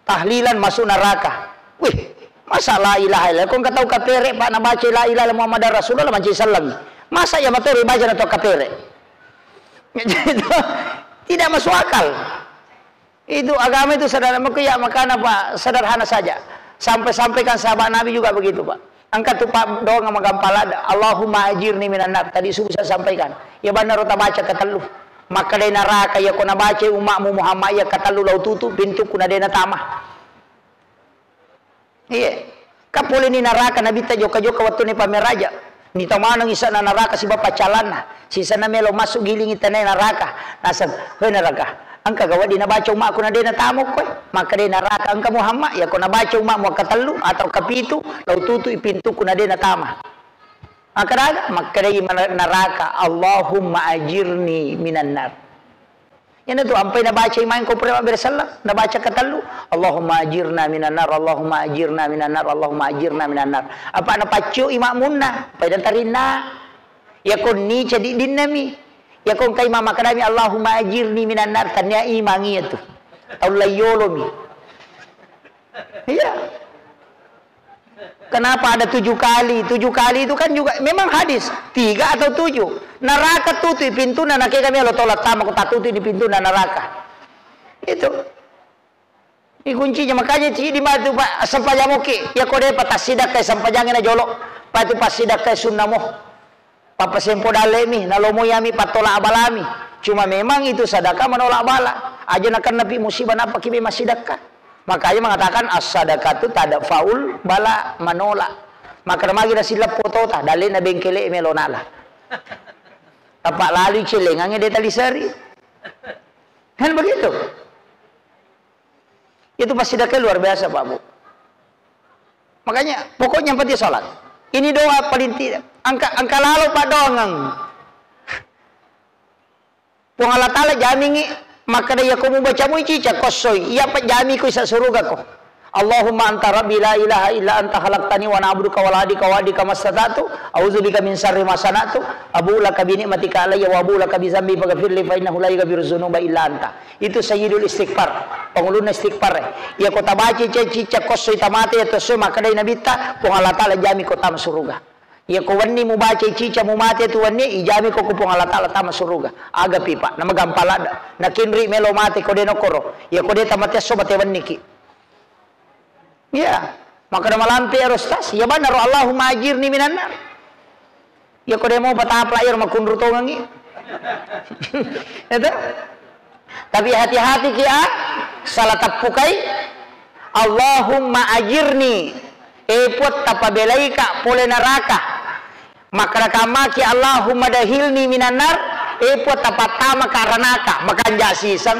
tahlilan masuk neraka. Wih, masa la ilaha illallah? Kau nggak tahu kapere, Pak, nabaca la ilaha illallah Muhammad Rasulullah, manci sallam. Masa ya maturi bajana to kapere? Itu tidak masuk akal. Itu agama itu sederhana, maka ya makana, Pak, sederhana saja. Sampai-sampaikan sahabat Nabi juga begitu, Pak. Angkat tu, Pak, doang magampala, Allahumma ajirni minan nar. Tadi subuh saya sampaikan. Ya benar, rota baca ketellu. Maka dari neraka, ya kona baca umatmu Muhammad, ya ketellu lau tutup pintu kuna dena tama. Iya. Kapoleni naraka Nabitta jokka-jokka wettunna pameraja. Nita maneng isana naraka sibawa paccalanna. Sisana melo masuk giling itane naraka. Naseng, "Hei naraka, engka ga wedding nabaca umakku na de' natama koe?" Makkeda naraka, "Engka Muhammad, yako nabaca umakmu akkatellu atau kapitu, lau tutui pintuku na de' natama." Makkeda aga? Makkedai mana-, naraka, "Allahumma ajirni minan nar." Iyanatu ampai nabacai maeng ko pura mabbere selleng, nabaca katellu, "Allahumma ajirna minan nar, Allahumma ajirna minan nar, Allahumma ajirna minan nar." Apa napaccio imakmunna, pai natarinna. Yako ni cadidinnami. Yako engkai mamakkedami, "Allahumma ajirni minan nar," tania imang iyatu. Tau laiyolomi. Iya. Kenapa ada tujuh kali? Tujuh kali itu kan juga memang hadis. Tiga atau tujuh. Naraka tutui pintunna, nakega melo tolak tama, ko tatutui di pintunna naraka. Itu. Ini kuncinya. Makanya cidi matu, Pak, sempajamoki. Ya, ko depa tassidakkai sempajangi na jolo. Patu passidakkai sunnamo. Pappasempo dallemi, nalomo yami pattola abalami. Cuma memang itu sedekah menolak bala. Aja nakennapi musibah, napaki memang sidakka. Makanya mengatakan as-sadaqatu tadfa'ul bala, menolak. Maka magi nasileppo tota, dallena bengkele melo nala. Tapa lalu celengange de taliseri. Kan begitu? Itu pasti dakka luar biasa, Pak Bu. Makanya, pokoknya yang penting sholat. Ini doa paling tidak. Angka, angka lalo, Pak, doangang. Puang Allah Ta'ala jamingi, makkeda, "Iya ko mubaca mui cica kossoi, iya pajjami ko isa suruga ko. Allahumma anta rabbi la ilaha illa anta khalaqtani wa ana abduka wa ana ala ahdika wa wa'dika mastata'tu, a'udzubika min syarri ma sana'tu, abu'u laka bi ni'matika alayya wa abu'u laka bi dzambi faghfirli fa innahu la yaghfiru dzunuba illa anta." Itu sayyidul istighfar, pangulunna istighfar. Iya ko tabaca cicca kossoi tamate iya tossoi, makkedai Nabitta, Puang Allah Ta'ala jami ko tama suruga. Iya ko wenni mubaca cicca mumate tu wenni, ijami ko ku Puang Allah Ta'ala tama suruga. Agapi, Pak, namagampang ladda. Nakinri melo mate ko de nokkoro. Iya ko de tamate esso mate wenniki. Iya. Makkeda malampe ero, Ustaz, iya bannaro, "Allahumma ajirni minan nar." Iya ko de mau patapla ero makunru tongengi. Itu. Tapi hati-hati ki, ah, salah teppukai. "Allahumma ajirni." Eh, Puang, tapabelaika pole naraka. Makkeda kammaki, "Allahumma dakhilni minan nar," eh, Puang, tapattamaka ranaka, makanja siseng.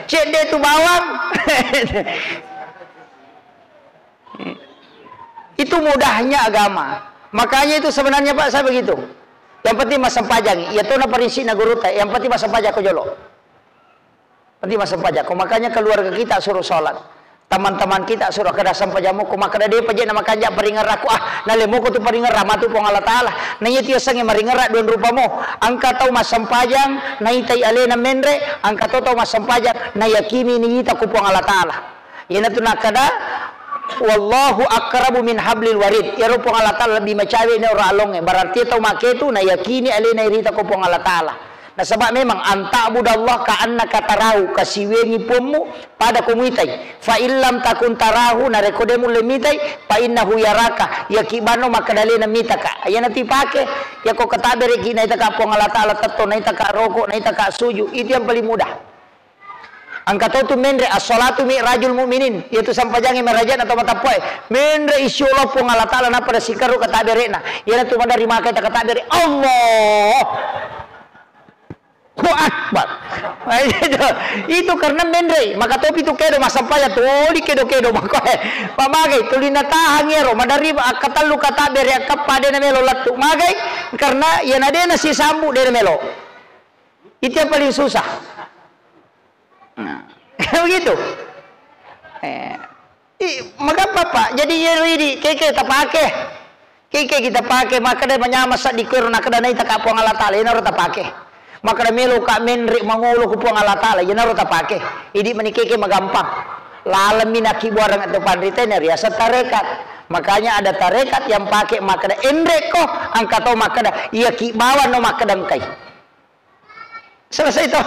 Cedde tu bawang. Itu mudahnya agama. Makanya itu sebenarnya, Pak, saya begitu. Yang penting massempajang. Iya to na parinsikna gurutta, yang penting massempajang ko jolo. Penting massempajang ko. Makanya keluarga kita suruh sholat. Teman-teman kita suruh kada sempajang moko, makkeda depa je na makanja paringerrakku. Ah, nalemoko tu paringerra matu Puang Allah Ta'ala. Na iya tu yasengnge maringerra dua rupamo. Engka tau massempajang, naitai alena menre, engka to tau massempajang, nayakini niita ku Puang Allah Ta'ala. Iyanatu nakkeda, "Wallahu aqrabu min hablil warid." Iyaro Puang Allah Ta'ala lebbi macawe ni ora alongnge. Berarti tau make tu nayakini alena irita ko Puang Allah Ta'ala. Nasaba memang, "Anta'budallah ka'annaka tarahu," kasiwengi Puammu pada ko muitai. "Fa illam takun tarahu," narekko de mulle mitai, "fa innahu yaraka," yaki bano makkeda alena mitaka. Iyanatu ipake, yako katabereki naitaka Puang Allah Ta'ala tetto, naitaka roko, naitaka suju. Itu yang paling mudah. Engka to tu menre, "As-sholatu mi'rajul mu'minin." Iyatu sampajangnge meraja na to matappuae. Menre, insya Allah, Puang Allah Ta'ala napada sikerru katabere'na. Iyanatu maderri makai takatabere. Allah. Allahu Akbar. Itu, itu karena menre. Maka topi tu kedo masampajang toli kedo-kedo makoe. Pamagai tuli natahang iyaro. Maderri akkatellu katabere, akkappa de na melo lettu. Magai karena iyana de na sisambu de na melo. Itu yang paling susah. Nah, begitu. Eh, i, magampang, Pak. Jadi, iya, idi, keke tapake. Keke kita pake, makkeda manyameng seddi kuero, nakkeda naitaka Puang Allah Ta'ala, iyanaro tapake. Makkeda meloka menre mangolo ku Puang Allah Ta'ala, iyanaro tapake. Idi mani keke magampang. Lalemmi nakkibuareng atau panrita, ini riaseng tarekat. Makanya ada tarekat yang pakai makkeda enrekko, engka to makkeda, iya ki bawang no makkeda engkai. Selesai to.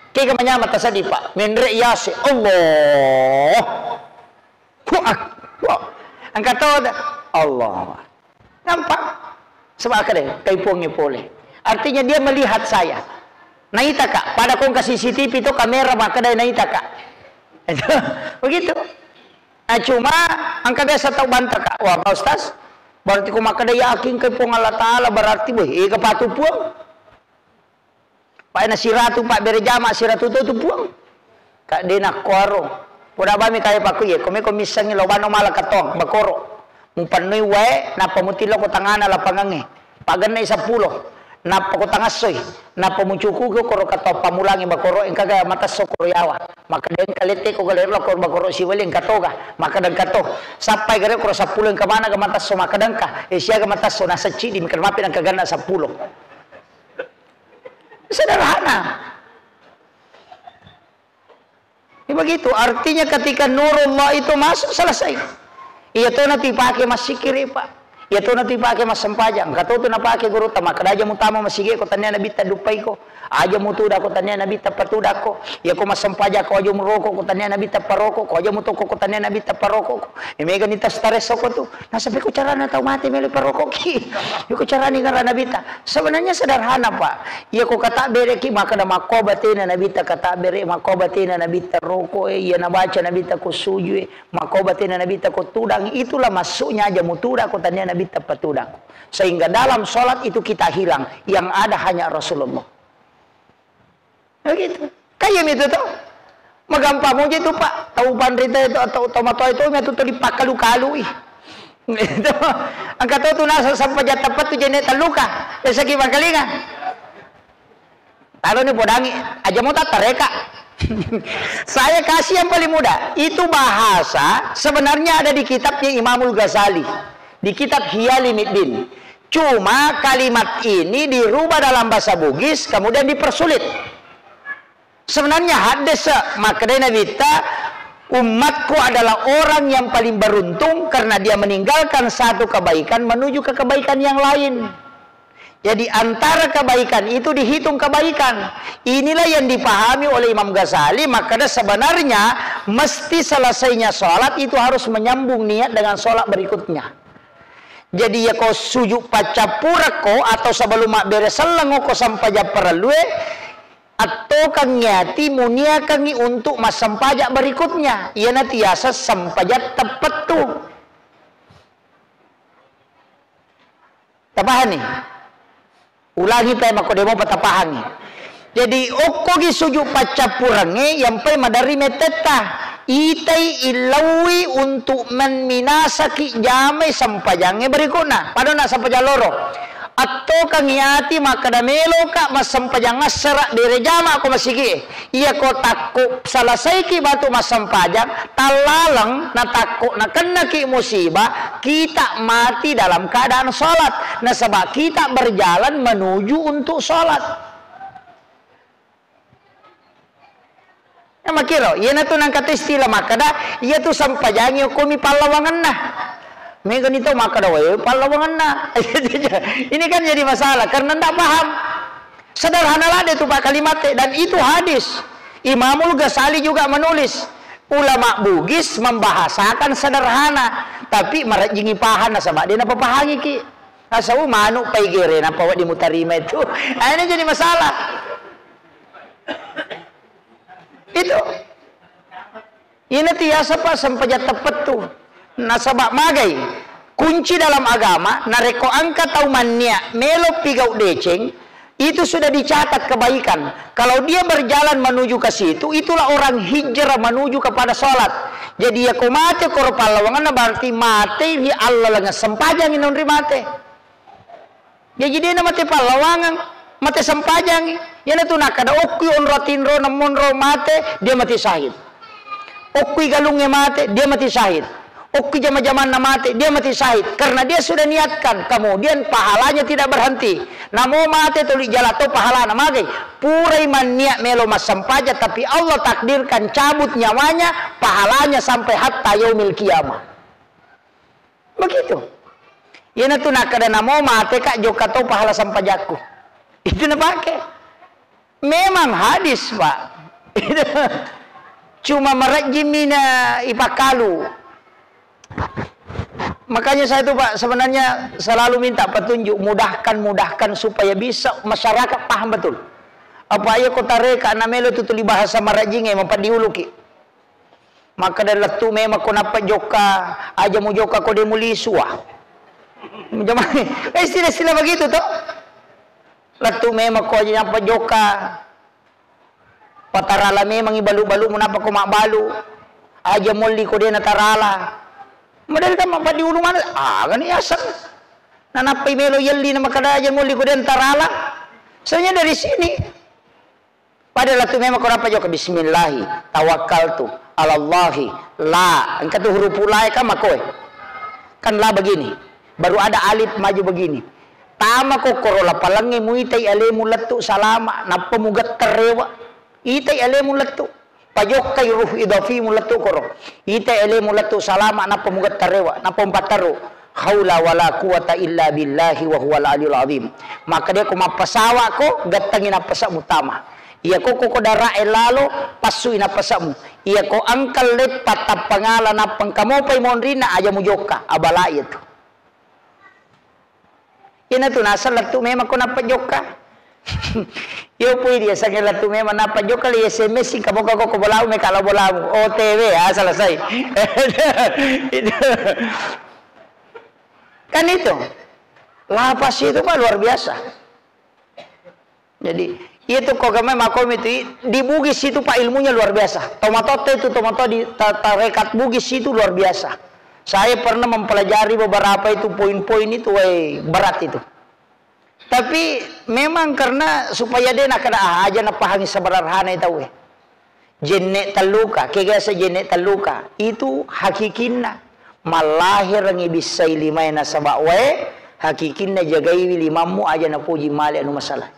Kega manyameng taseddi, Pak. Menre yase. Allah. Wah, wah. Engka to, Allah. Nampak? Sebab kada kai Puangnge pole. Artinya dia melihat saya. Naitaka, pada kongka C C T V to kamera makkeda naitaka. Begitu. Nah, cuma engka biasa tau bantaka, "Wah, Pak Ustaz, Berarti ko makkeda yakin ke Puang Allah Ta'ala, berarti, weh, ega patu Puang. Pae na siratu, Pak, bere jama siratu to tu Puang. Kak de nakkuaro. Poda bami kaya pakku ye, ko meko missengi lo bano mala katong, bakoro. Mupannui wae, nappa mutillo ko tangana lapangangnge. Pagennai seppulo. Nappa ko tangassoi. Nappa mucukuki koro katong pammulangi bakoro, engkaga matesso koro yawa. Makkeda engka lette ko gale lo koro bakoro siwali engka toga. Makkeda engka to. Sappai gare koro seppulo engka mana ga matesso makkeda engka. Eh, siaga matesso nasecci di makkeda mapi engka ganna seppulo. Sederhana. Ya begitu, artinya ketika nurullah itu masuk, selesai. Iya to na tu ipake massikiri, Pak. Iya to na tu ipake massempajang. Engka to tu napake gurutta, makkeda aja mutama masigi ko tania nabitta duppai ko. Aja mutuda ko tania nabitta patuda ko. Iya ko massempajang ko aja muroko ko tania nabitta paroko ko. Aja mutoko ko tania nabitta paroko ko. E, mega ni ta stress ko tu. Nasaba iko carana tau mate melo parokoki. Iko carani gara nabitta. Sebenarnya sederhana, Pak. Iya ko kata bereki makkeda makko batena nabitta kata bere, makko batena nabitta roko, eh, iya nabaca nabitta ko sujue, makko batena nabitta ko tudang. Itulah maksudnya aja mutuda ko tania nabitta patudang. Sehingga dalam sholat itu kita hilang. Yang ada hanya Rasulullah. Begitu. Kaya itu tuh. Magampang moja itu, Pak. Tau panrita itu atau tau matoa itu, itu tuh dipakalu-kalui. Itu. Angka to tu nasa sampaja tepat tu jenek terluka. Biasa ki mangkalinga. Talo ni podangi. Aja mau tak tereka. Saya kasih yang paling mudah. Itu bahasa sebenarnya ada di kitabnya Imamul Ghazali. Di kitab Ihya Ulumuddin. Cuma kalimat ini dirubah dalam bahasa Bugis, kemudian dipersulit. Sebenarnya hadis, makkedai Nabitta, "Umatku adalah orang yang paling beruntung karena dia meninggalkan satu kebaikan menuju ke kebaikan yang lain." Jadi antara kebaikan itu dihitung kebaikan. Inilah yang dipahami oleh Imam Ghazali, makkeda sebenarnya mesti selesainya sholat itu harus menyambung niat dengan sholat berikutnya. Jadi, iya ko suju paccappureng ko atau sebelum mabbere selleng ko sampajang parellue, attokengngi ati muniakengngi untuk massempajang berikutnya. Iyana tiaseng sempajang teppettu. Tapahanni? Ulangi pae makko de mopa tapahangngi. Jadi, okkogi suju paccappurengnge, yampai maderri mettetta. Itai illaui untuk memminasaki jamai sempajangnge berikutna. Padona sempajang loro. Attokengngi ati makkeda meloka massempajang assara bere jama ko masigie. Iyako takko salasaiki matu massempajang, tallaleng natakko nakennaki musibah, kita mati dalam keadaan sholat. Nasaba kita berjalan menuju untuk sholat. Ya, makiro, iyanatu nangkata istilah makkeda, iyatu sempajangi okkomi pallawangenna. Megani tau makkeda, "Wae, pallawangenna." Ini kan jadi masalah, karena ndak paham. Sederhana ladde tu, Pak, kalimatte, dan itu hadis. Imamul Ghazali juga menulis. Ulama Bugis membahasakan sederhana, tapi marejjingi paham nasaba de napapahangiki. Asau manuk paigere napa wedding mutarima itu. Ah, ini jadi masalah. Itu. Ina tiasa pa sempajang teppettu. Nasaba magai kunci dalam agama, narekko engka tau mannia melo pigau deceng, itu sudah dicatat kebaikan. Kalau dia berjalan menuju ke situ, itulah orang hijrah menuju kepada sholat. Jadi, ya ko mate koro pallawangenna, berarti mate ri allalengeng sempajangi nonri mate. Jaji dena mate pallawangeng, mate sempajangi. Iyanatu nakkeda, okkui onro tinro, nemmonro mate, dia mati syahid. Okkui galungnge mate, dia mati syahid. Okkui jama-jamanna mate, dia mati syahid. Karena dia sudah niatkan, kemudian pahalanya tidak berhenti. Namo mate tuli jala to pahalana magai. Purai manniat melo massempajang, tapi Allah takdirkan cabut nyawanya, pahalanya sampai hatta yaumil qiyamah. Begitu. Iyanatu nakkeda namo mate ka jokka to pahala sempajakku. Itu napake. Memang hadis, Pak. Cuma marejjimi na ipakalu. Makanya saya tuh, Pak, sebenarnya selalu minta petunjuk, mudahkan, mudahkan supaya bisa masyarakat paham betul. Apa iya ko tareka na melo tu tuli bahasa marejjinge mapadiuluki. Makkeda lettu memang ko nappa jokka, aja mujokka ko de mulisu, ah. Jamaah, eh, istilah-istilah begitu toh. Lettu memang ko aja nappa jokka. Patarala memangngi balu-balumu nappa ko mabbalu. Aja molli ko de natarala. Model kan mappaddi ulu mana? Ah, kan yaseng. Nanappai melo yelli na makkada aja molli ko de natarala. Soalnya dari sini. Pada lettu memang ko nappa jokka, "Bismillahi tawakkaltu alallahi la." Engka tu huruf la e kan makkoe. Kan la begini. Baru ada alif maju begini. Tama ko koro lapalengnge muitai alemu lettu salama, nappa mugetterewa. Itai alemu lettu. Pajokkai ruh idafimu lettu koro. Itai alemu lettu salama, nappa mugetterewa, nappa mupatteru. Haula wala quwata illa billahi wa huwal aliyul azim. Maka de ko mappasawa ko, gettengi nappasa mutama. Iya ko, ko, ko dara e lalo, passui nappasa'mu. Iya ko engka leppa tappangala nappa engka mopai monrinna, aja mujokka, abala iya tu. Iyana tu naseng lettu memang ko nappa jokka. Iyo pui dia sange lettu memang nappa jokka le S M S singka boka ko, ko bolau meka lao bolamu. O T W, ah, selesai. Itu. Kan itu. Lapas itu, Pak, luar biasa. Jadi, iya tu ko gamai makomi tu, di Bugis itu, Pak, ilmunya luar biasa. Tomatoa itu, tomatoa di ta-, tarekat Bugis itu luar biasa. Saya pernah mempelajari beberapa itu poin-poin itu, weh, berat itu. Tapi memang karena supaya de nakkada, ah, aja napahangi seberarhana itu, weh. Jenne telluka, kega sa jenne telluka? Itu hakikinna. Mallahirangi bissai limae nasaba wae, hakikinna jagaiwi limammu aja napoji male anu masalah.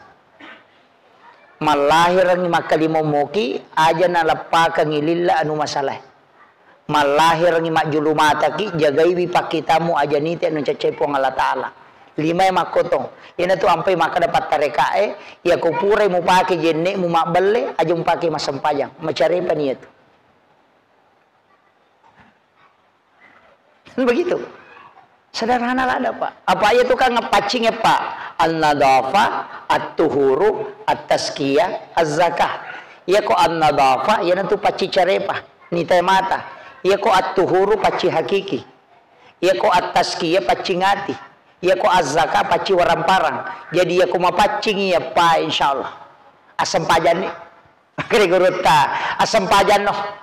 Mallahirangi makkalimommoki, aja naleppakangi lilla anu masalah. Mallahirangi majjulu mataki, jagaiwi pakkitammu aja nite anu caccai Puang Allah Ta'ala. Limae makkotong. Iyanatu ampai makkeda pattarekae, iyako purai mupake jenne'mu mabbelle, aja mupake massempajang. Macarepani iyatu. Kan begitu. Sederhana lada, Pak. Apa iyatu kan paccing, Pak? An-nadhafah, at-tuhuru, at-tazkiyah, az-zakah. Iyako an-nadhafah, iyanatu paccing carepa, nitae mata. Iyako at-tuhuru, paccing hakiki. Iyako at-tazkiyah, paccing ati. Iyako az-zakah, paccing waramparang. Jadi iyako mapaccing iya, Pak, insyaallah. Assempajanni. Kede gurutta, assempajanno.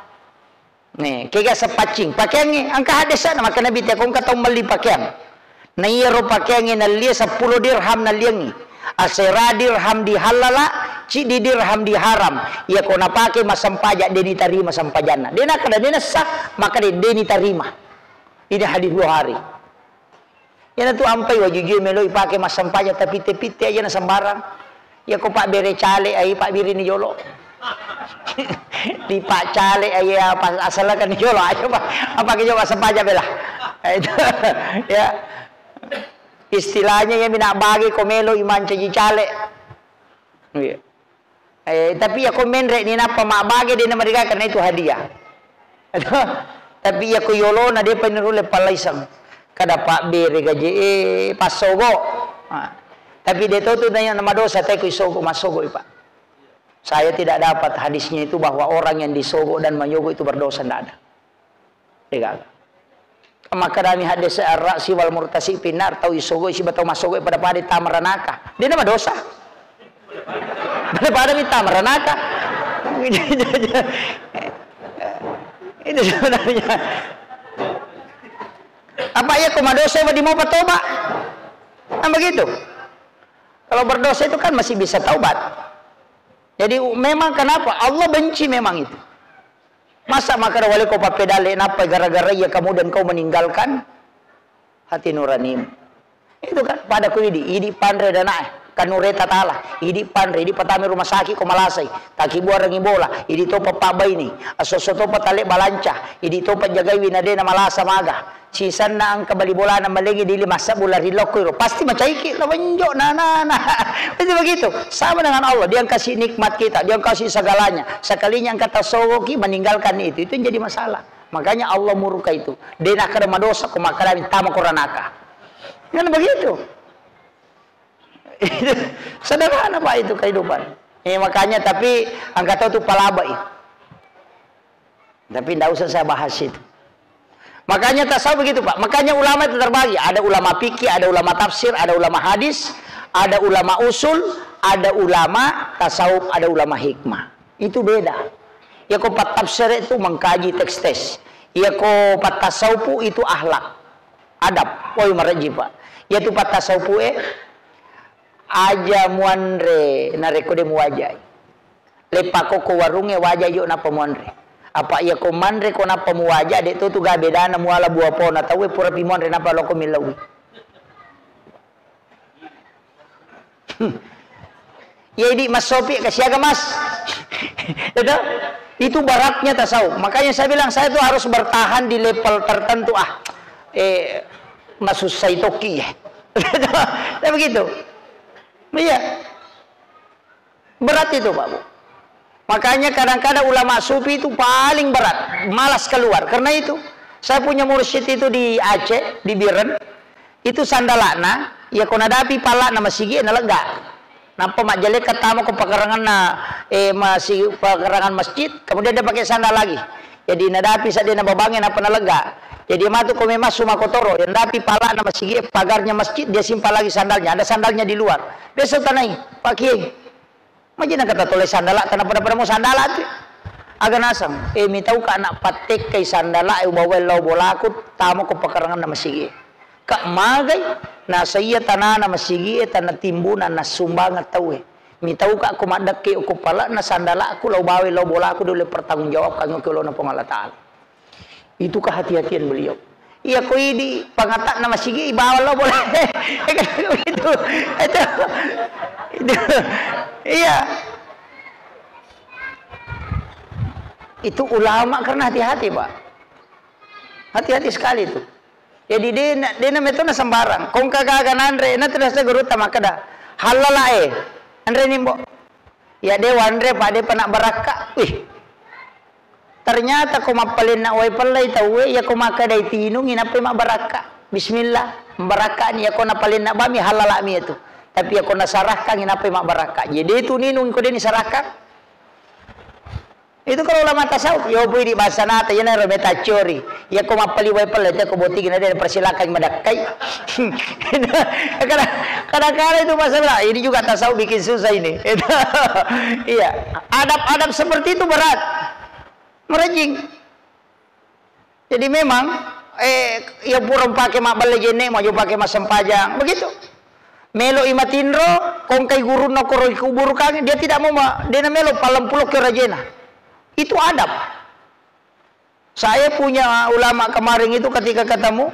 Nih, kega sepaccing. Pakeangnge, engka hadesana, maka Nabi, "Teko engka tau melli pakeang. Na iyaro pakeangnge nallie seppulo dirham nalliangngi. Asera dirham dihallala, ciddi dirham diharam. Iyako napake massempajang, de nitarima sempajanna." De nakkeda, de nessa, maka de, de nitarima. Ini hadis Bukhari. Iyanatu ampai wajujue meloi pake massempajang, tapitte-pitte aja na sembarang. Iyako pabbere cale ai, pabbirini jolo. Dipaccale ai apa, asalakan jolo, ayo, Pak. Apa ke coba sempajang bela? Itu, ya. Istilahnya ya, mina bage ko meloi mancaji cale. Iya. Eh, tapi iyako menre ni nappa mabbage, de namariga karena itu hadiah. Tapi iyako yolona depa ni rulle pallaisang. Kada pabbere gaje, eh, passogo. Ah. Tapi de to tu nanya madosa, teko isogo, massogo, Pak. Saya tidak dapat hadisnya itu bahwa orang yang disogo dan menyogo itu berdosa, ndak ada. Degaga. Makkedami haddese, "Ar-ra'si wal murtasi finnar," tau isogo siba tau massogo pada-pada tama ranaka. De na madosa. Pada-pada mi tama ranaka. Itu sebenarnya. Apa iya ko madosa, wedding mopa toba? Kan begitu. Kalau berdosa itu kan masih bisa taubat. Jadi memang kenapa? Allah benci memang itu. Masa makkeda wale ko pappedalle nappa gara-gara iya kemudian kau meninggalkan hati nuranimu. Itu kan pada ku idi, idi panre danae, kan nureta tala, idi panre, idi patame rumah sakit ko malasai, takibuarengi bola, idi topa pabbaini, asoso topa tale balanca, idi topa jagaiwi nadena malasa maga. Sisanna engka bali bolana malengngi dili massebbu lari lokko iro. Pasti macaiki, lawenjo, na, na, na. Itu begitu. Sama dengan Allah, Dia yang kasih nikmat kita, Dia yang kasih segalanya. Sekalinya engka tasogoki, meninggalkan itu. Itu yang jadi masalah. Makanya Allah murka itu. De nakkeda madosa ko makkeda tama ko ranaka. Kan begitu. Sederhana, Pak, itu kehidupan. Eh, makanya, tapi engka tau tu palabai. Tapi ndak usah saya bahas itu. Makanya tasawuf begitu, Pak. Makanya ulama itu terbagi. Ada ulama fikih, ada ulama tafsir, ada ulama hadis, ada ulama usul, ada ulama tasawuf, ada ulama hikmah. Itu beda. Iya ko pattafsir itu mengkaji teks-teks. Iya ko pattasawuf itu akhlak, adab. Oi, marejji, Pak. Iya tu pattasawuf, eh, aja muanre narekko de muwajai. Leppako ko warungnge, waja jo nappa muanre. Apa iya ko manre ko nappa muwaja, de to tu ga bedana muala buah pona tauwe pura pi muanre nappa loko millaui. Ya, idi massopi kasiaga, Mas. Itu, itu beratnya tasawuf. Makanya saya bilang, saya tuh harus bertahan di level tertentu, ah. Eh, masussai tokki, ya. Ya, begitu. Iya. Berat itu, Pak, Bu. Makanya kadang-kadang ulama sufi itu paling berat, malas keluar. Karena itu, saya punya mursyid itu di Aceh, di Biren, itu sandalana, ya ko nadapi palana masigi, nalegga. Nappa majjalekka tama ko pakaranganna, eh, masi-, pakarangan masjid, kemudian dia pakai sandal lagi. Jadi nadapi sa de nababangnge nappa nalegga. Jadi matu ko memang suma kotoro, yang dapi palana masigi, pagarnya masjid, dia simpan lagi sandalnya. Ada sandalnya di luar. Besok tanai, Pak Kiai. Majina kata tole sandala, tanah pada-pada mau sandala tu. Aga nasang, eh, mitau ka anak pattekkai sandala, eh, ubawa lao bolaku, tama ko pakarangan na masigi. Kak magai, nasa iya tanana masigi, eh, tanah timbunan, nasumbangeng tauwe. Mitau ka ko maddekke ko palana sandalaku, lao bawa lao bolaku, dole pertanggung jawab kanggo ke lona Puang Allah Ta'ala. Itu kehati-hatian beliau. Iya, ko idi pangatakna masigi, ibawa lo boleh. Itu, itu, itu, iya. Itu ulama karena hati-hati, Pak. Hati-hati sekali itu. Jadi, dena, dena metona sembarang. Kongka gaga nanre, na terasa guru tamakada. Halala, eh. Anre nimbo. Ya, de wanre, Pak, de pena barakka. Wih. Ternyata ko mappalenna wae pellai tauwe, iya ko makkedai tinungi nappai mabbarakka. Bismillah, mabbarakka ni, iya ko napalenna bami halala mi itu. Tapi iya ko nasarahkangi nappai mabbarakka. Jadi itu ninung ko deni sarahkan. Itu kalau ulama tasawuf, yo pui di bahasa nata, iya naro meta cori. Iya ko mappali wae pellai, iya ko botigi na de persilakan madakkai. Kadang-kadang itu masalah, ini juga tasawuf bikin susah ini. Iya, adab-adab seperti itu berat. Merejing. Jadi memang, eh, ya pura pake mabballe jenne, maju pake massempajang, begitu. Melo i matinro, kongkai gurunna koro kuburkan, dia tidak mau ma-, dena melo palempulo ke rajena. Itu adab. Saya punya ulama kemarin itu ketika ketemu,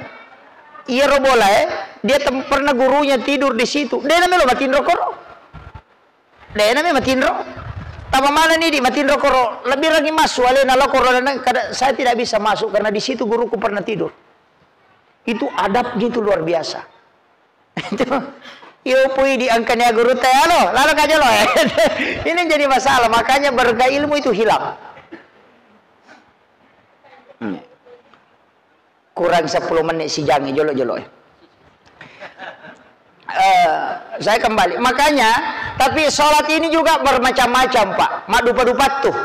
iya robola, eh, dia tem-, pernah gurunya tidur di situ. Dena melo matinro koro. Dena memang matinro. Tama mana ni di matinro koro, lebih lagi masuk alena lo koro, dan kada, saya tidak bisa masuk karena di situ guruku pernah tidur. Itu adabnya itu luar biasa. Itu, yo pui di angkanya guru teh, halo, lalu kaja lo, eh. Ini jadi masalah, makanya berkah ilmu itu hilang. Hmm. Kurang sepuluh menit sijangi, jolo-jolo, eh. Eh, saya kembali. Makanya, tapi sholat ini juga bermacam-macam, Pak. Maddupa-dupa tuh.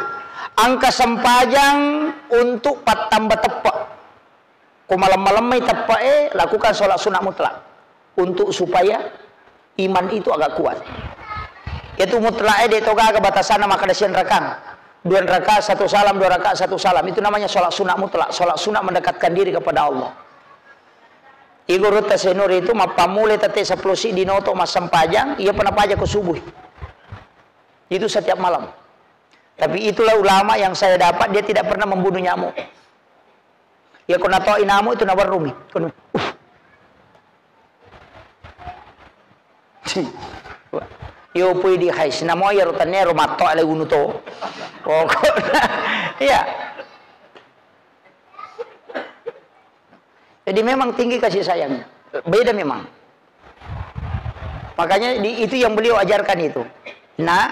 Angka sempajang untuk pattamba teppe. Ko malam-malam mai teppe, eh, lakukan sholat sunat mutlak. Untuk supaya iman itu agak kuat. Itu mutlak, eh, de to gaga batasanna makkeda siang rakang. Dua rakaat satu salam, dua rakaat satu salam. Itu namanya sholat sunat mutlak, sholat sunat mendekatkan diri kepada Allah. Igo rutta senur itu mappammulai tette sepuluh siddi noto massempajang, iya pernah paja ko subuh. Itu setiap malam. Tapi itulah ulama yang saya dapat, dia tidak pernah membunuh nyamuk. Ya, ko natoi namu itu nawarrumi. Kono, uh. Yo pui di hais, namo ya rotannya romato ale unu to. Pokoknya, iya. Jadi memang tinggi kasih sayang. Beda memang. Makanya di, itu yang beliau ajarkan itu. Nak,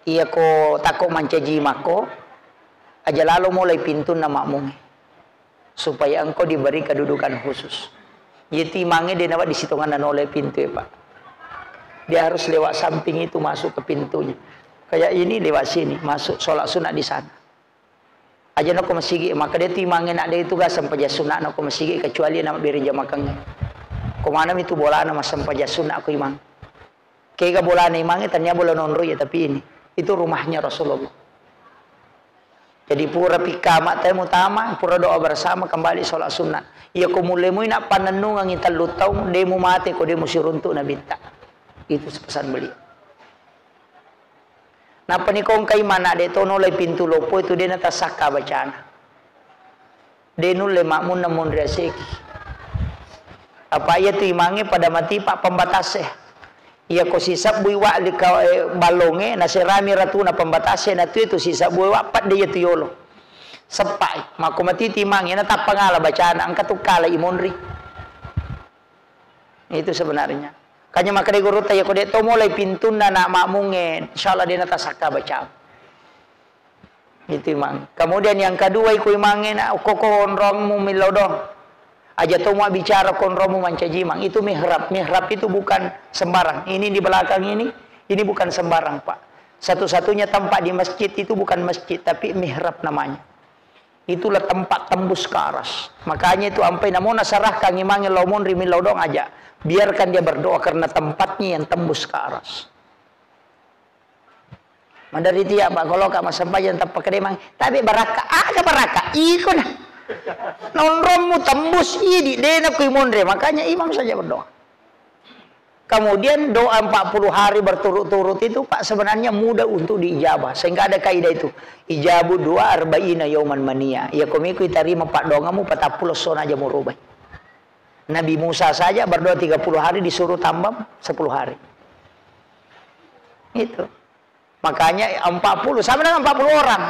iya ko tako mancaji mako, aja lalo mulai pintunna makmungi. Supaya engkau diberi kedudukan khusus. Jadi timange de nawa di sitonganna nolai pintu ya, Pak. Dia harus lewat samping itu masuk ke pintunya. Kayak ini lewat sini, masuk sholat sunat di sana. Aja nako masigi, maka de tu imangnge nak de tu ga sempajang sunna nako masigi kecuali nama beri jamakangnge. Ko mana mi tu bolana massempajang sunna ko imang. Kega bolana imangnge tania bola nonro ya, tapi ini itu rumahnya Rasulullah. Jadi pura pikkama te mutama, pura doa bersama, kembali sholat sunnah. Iya ko mulai mui nak panennungangi tellu taung, de mu mate ko de mu siruntuk nabitta. Itu pesan beliau. Nappa ni kongkai mana de to nolai pintu loppo itu de natasakka bacana. De nulle makmunna monri aseki. Apa iya tu imangnge pada mati pak pembatasnya. Iya ko sisebbui wa lika, eh, ballonge, naserami ratuna pembatasnya, na tu itu sisebbui wa pat de iya tu yolo. Seppai, mako mati tu imangnge, na tappa ngala bacana, engka tu kala imonri. Itu sebenarnya. Kanya makkeda gurutta, iya ko de to mulai pintunna nak makmungnge, insyaallah de natasakka baca. Itu imang. Kemudian yang kedua iku imangnge na koko onrongmu millau dong. Aja to mau bicara konromu mancaji imang. Itu mihrab. Mihrab itu bukan sembarang. Ini di belakang ini, ini bukan sembarang, Pak. Satu-satunya tempat di masjid itu bukan masjid, tapi mihrab namanya. Itulah tempat tembus ke aras. Makanya itu ampai namona serahkan imangnge lao monri millau dong aja. Biarkan dia berdoa karena tempatnya yang tembus ke aras. Madari tiya, Pak, kalau ka massempajang tappa kedemang, tapi barakka, aga barakka, iko na. Nonrommu tembus, idi, dena kui monre, makanya imam saja berdoa. Kemudian doa empat puluh hari berturut-turut itu, Pak, sebenarnya mudah untuk diijabah. Sehingga ada kaidah itu, ijabu doa arba'ina yauman mania. Ya komiku itarima pak doangamu, patappulo sona aja murubai. Nabi Musa saja berdoa tiga puluh hari disuruh tambah sepuluh hari. Itu. Makanya empat puluh, sama dengan empat puluh orang.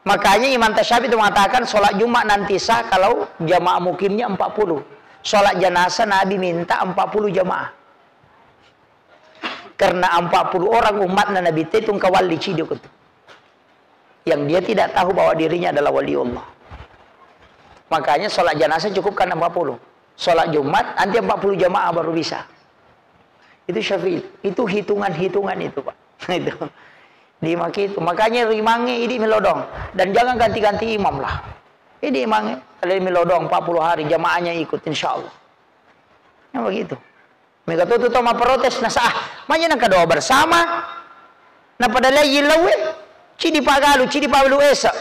Makanya Imam Tasyafi itu mengatakan sholat Jumat nanti sah kalau jamaah mukimnya empat puluh. Sholat jenazah Nabi minta empat puluh jamaah. Karena empat puluh orang umatna Nabi itu kawali cido itu. Yang dia tidak tahu bahwa dirinya adalah waliullah. Makanya sholat jenazah cukupkan empat puluh. Sholat Jumat nanti empat puluh jamaah baru bisa. Itu Syafi'i. Itu hitungan-hitungan itu, Pak. Itu. Di maki itu. Makanya rimangnge idi milodong. Dan jangan ganti-ganti imam lah. Idi imangnge. Kalau milodong empat puluh hari jamaahnya ikut, insya Allah. Nah, begitu. Mega tu tu tau mapprotes, nasa, ah, manya nangka doa bersama. Napada lai yillau e. Cidi paggalu, cidi paggalu esa.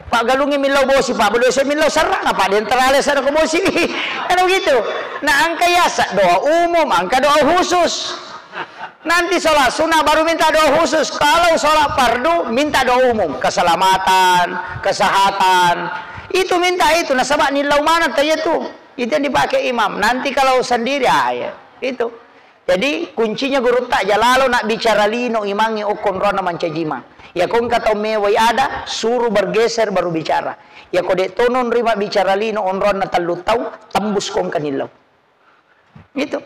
Paggalungngi millau bosi, paggalu esa millau serrang, apa den terale sana ko bosi. Kan begitu. Nah, angka yasa doa umum, angka doa khusus. Nanti sholat sunnah baru minta doa khusus. Kalau sholat fardu, minta doa umum. Keselamatan, kesehatan. Itu minta itu. Nasaba nillau mana tau itu. Itu yang dipakai imam. Nanti kalau sendiri, ah, ya. Itu. Jadi, kuncinya gurutta aja lalo nak bicara lino imangnge okko onronna mancaji imang. Ya ko engka tau mewai ada, suruh bergeser baru bicara. Ya ko de tono nrima bicara lino onronna tellu tau, tembus ko engka nillau. Gitu.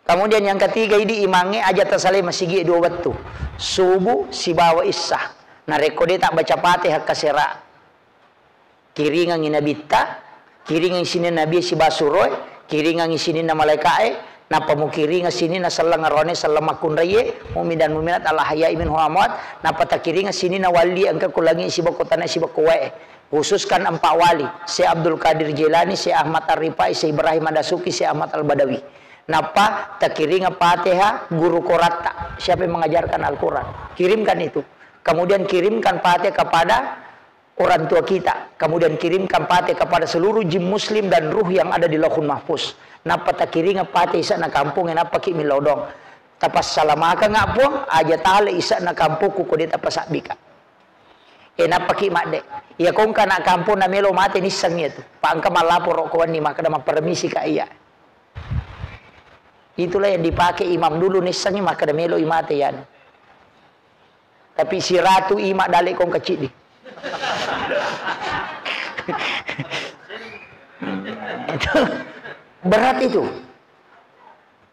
Kemudian yang ketiga, idi imangnge aja tasalai masigi dua wettu. Subuh sibawa issa. Narekko de tak baca Fatihah kasera. Kiringangngi nabitta, kiringangngi sininna nabi sibawa suroe, kiringangngi sininna malaika'e, nappa mukiringeng sininna selleng aroane, selleng makkunraie, mukmin dan mukminat, al ahya'i minhum wal amwat, nappa takiringeng sininna wali engka ku langi siba ko tanae siba ko wae. Khususkan empat wali, Syekh Abdul Qadir Jailani, Syekh Ahmad Ar-Rifai, Syekh Ibrahim Ad-Dasuki, Syekh Ahmad Al-Badawi. Nappa takiringeng Fatihah guru koratta, siapa yang mengajarkan Al-Quran. Kirimkan itu. Kemudian kirimkan Fatihah kepada orang tua kita, kemudian kirimkan Fatihah kepada seluruh jin muslim dan ruh yang ada di Lauhul Mahfuz. Nappa takiringeng Fatihah isa'na kampong, nappa ki milodong. Tapassalamakang Puang, aja tale isa'na kampokku ko de tapasabbika. E, nappa ki madde. Iya ko engka anak kampong na melo mate nisseng iya tu. Pa engka mallaporo ko wenni makkeda mappermisi ka iya. Itulah yang dipakai imam dulu nissengi makkeda melo i mate yan. Tapi siratu ima dale kong kecil di. Itu berat itu.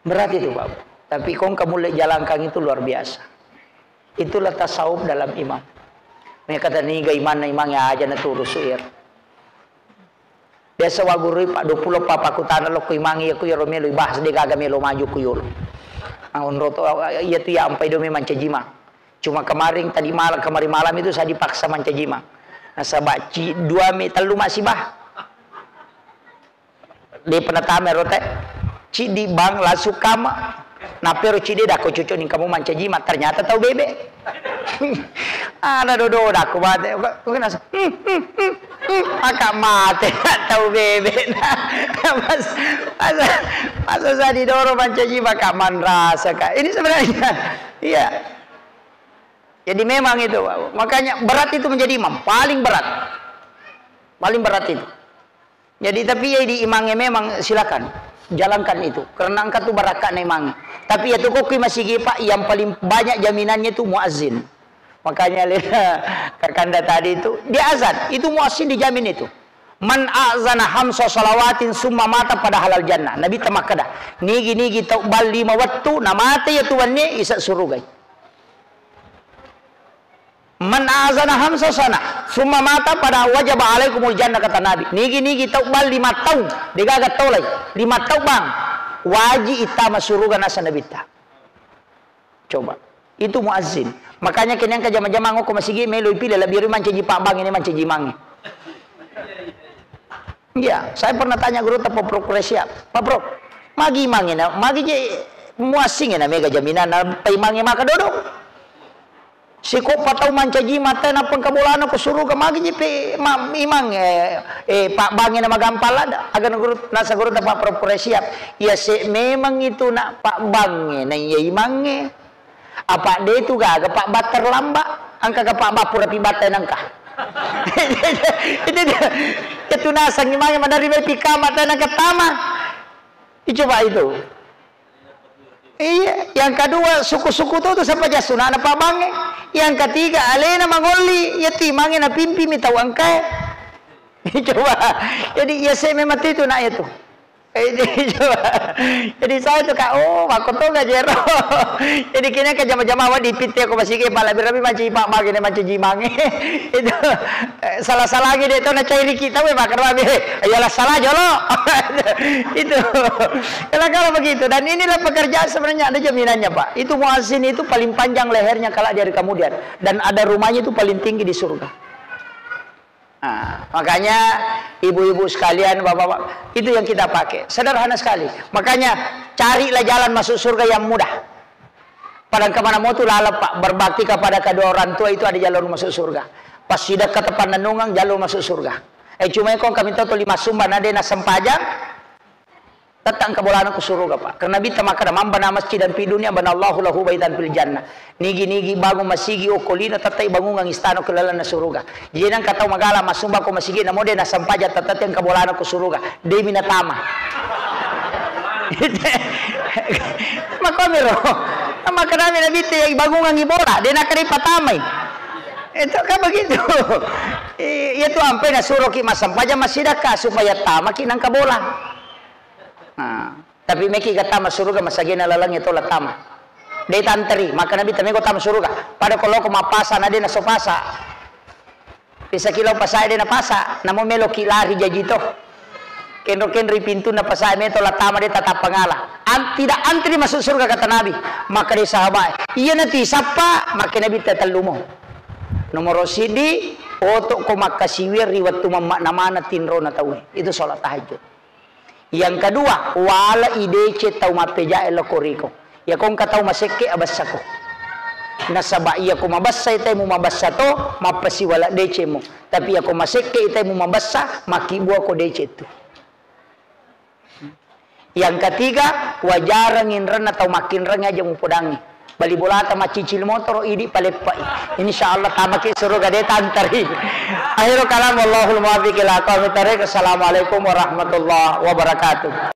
Berat itu, Pak. Tapi kong kamu le-, jalankan itu luar biasa. Itulah tasawuf dalam imam. Mereka taniga imanna imang ya aja na turu suir. Biasa wa gurui pa dua puluh pa pakutana lo ku imang iya ku yaro melo ibahas de gaga melo maju ku yolo. Nah, onro to iya tu ya ampai do memang cajima. Cuma kemarin tadi malam, kemarin malam itu saya dipaksa mancaji imang. Nasaba ci-, dua mi, tellu masibah. De' pernah tame rote. Cidi bang langsung kama. Napero cidi dako cucuk ning kamu mancaji imang, ternyata tau bebe. Ada dodo dako bate. Kok, kok nasa, hmm, hmm, hmm, hmm, maka mate, tau bebe. Nah, pas, pas, pas saya didorong mancaji imang, kak manrasa, kak. Ini sebenarnya, iya. Jadi memang itu, makanya berat itu menjadi imam, paling berat. Paling berat itu. Jadi, tapi ya di imangnya memang silakan, jalankan itu. Karena engkau tuh barakka na imangnya. Tapi ya tuh kok masigi, Pak, yang paling banyak jaminannya itu muazzin. Makanya le-, kakanda tadi itu, dia azan, itu muazzin dijamin itu. "Man azana hamsa salawatin summa mata pada halal jannah." Nabi tamakkada, "Nigi-nigi tau bang lima wettu, na mate ya tuanne, isa surugai." "Man azana hamsa sana, summa mata pada wajaba alaikumul jannah," kata Nabi. Nigi-nigi tau bang lima taung, degaga tolai, lima tau bang, waji ittama suruga nasa Nabitta. Coba. Itu muazzin. Makanya kini engka jama-jama ngoko masigi melo ipile, lebih ri mancaji pak bang ini mancaji mange. Iya, saya pernah tanya guru tepo Prof Kuresiap, "Pak Prof, magi mange na, magi je muassing na mega jaminan na paimange maka dodo?" Siko patau mancaji mata na pengkabolana ko suruga magi je pe ma-, imang, eh, eh, pak bange na magampang lada. Aga na guru, nasa guru tepo Prof Kuresiap, "Iya se memang itu na pak bange na iya imange." Apa de tu gaga pak bang terlambat, engka ga pak bang pura pi batai nengka. Itu dia. Itu nasang imange madari mai pi kama tai nengka tama. Icoba itu. Iya, yang kedua suku-suku tu tu sapa ja sunana pak bange. Yang ketiga alena mangolli, ya tu imange na pimpi mi tau engkae. Coba. Jadi ya se memang tu itu nak ya tu. Eh, jadi, coba. Jadi saya tu, Kak, oh, makko to ga jero. Jadi kini ke jama-jama wa dipitte ko masigi pala birabi manci pak bagi ne manci jimange. Itu, eh, salah-salah lagi de to na cairi kita we makan babi. Iyalah salah jolo. Itu. Kalau, kalau begitu, dan inilah pekerjaan sebenarnya ada jaminannya, Pak. Itu muazzin itu paling panjang lehernya kalau di hari kemudian, dan ada rumahnya itu paling tinggi di surga. Nah, makanya ibu-ibu sekalian, bapak-bapak, itu yang kita pakai. Sederhana sekali. Makanya carilah jalan masuk surga yang mudah. Pada kemana mau tu lalap, Pak, berbakti kepada kedua orang tua itu ada jalur masuk surga. Pas sidakka tepan nenungang jalur masuk surga. Eh, cuma kong kami tahu tu lima sumba nade na sempajang, Tette engka bolana ku suruga, Pak. Karena Nabitta makkeda, "Man bana masjidan fi dunya banallahu lahu baitan fil jannah." Nigi-nigi bangung masigi okko lino, tette bangungang istana ku lalenna suruga. Jadi nengka tau magala massumba ko masigi, namo de nasempaja, tette engka bolana ku suruga. De mi natama. Makkomiro. Makkedami Nabitta, "Iya, bangungangi bola, de nakkeda patamai." Itu kan begitu. I-, iya tu ampai nasuroki massempaja massidakka supaya tamaki nengka bola. Nah, tapi meki ga tama suruga masagena lalengnge to la tama. De tanteri, maka Nabi tamego tama suruga. Pada ko loko mappasa na de naso pasa. Pisaki lao pasa de napasa, namo meloki lari jaji to. Kenro-kenro pintunna pasa meto la tama de tatappa ngala. An-, tidak antri masuk surga kata Nabi. Maka de sahabat, iya nati sappa, maka Nabi tetellumo. Nomoro sidi, oto ko makkasiwiang ri wettu mamma namana tinrona tauwe. Itu sholat tahajud. Yang kedua, wala ideceng tau mappejae loko riko. Iyako engka tau masekke abessako. Nasaba iyako mabessa itemu mabessa to, mappasiwala decengmu. Tapi iyako masekke itemu mabessa, makkibbuako deceng tu. Yang ketiga, wajareng inrenna tau makkinreng aja mupodangi. Bali bolata maccicil motoro, idi paleppai. Insya Allah tamaki suruga de tantari. Akhirul kalam, wallahul muwaffiq ila aqwamit thariq. Assalamualaikum warahmatullahi wabarakatuh.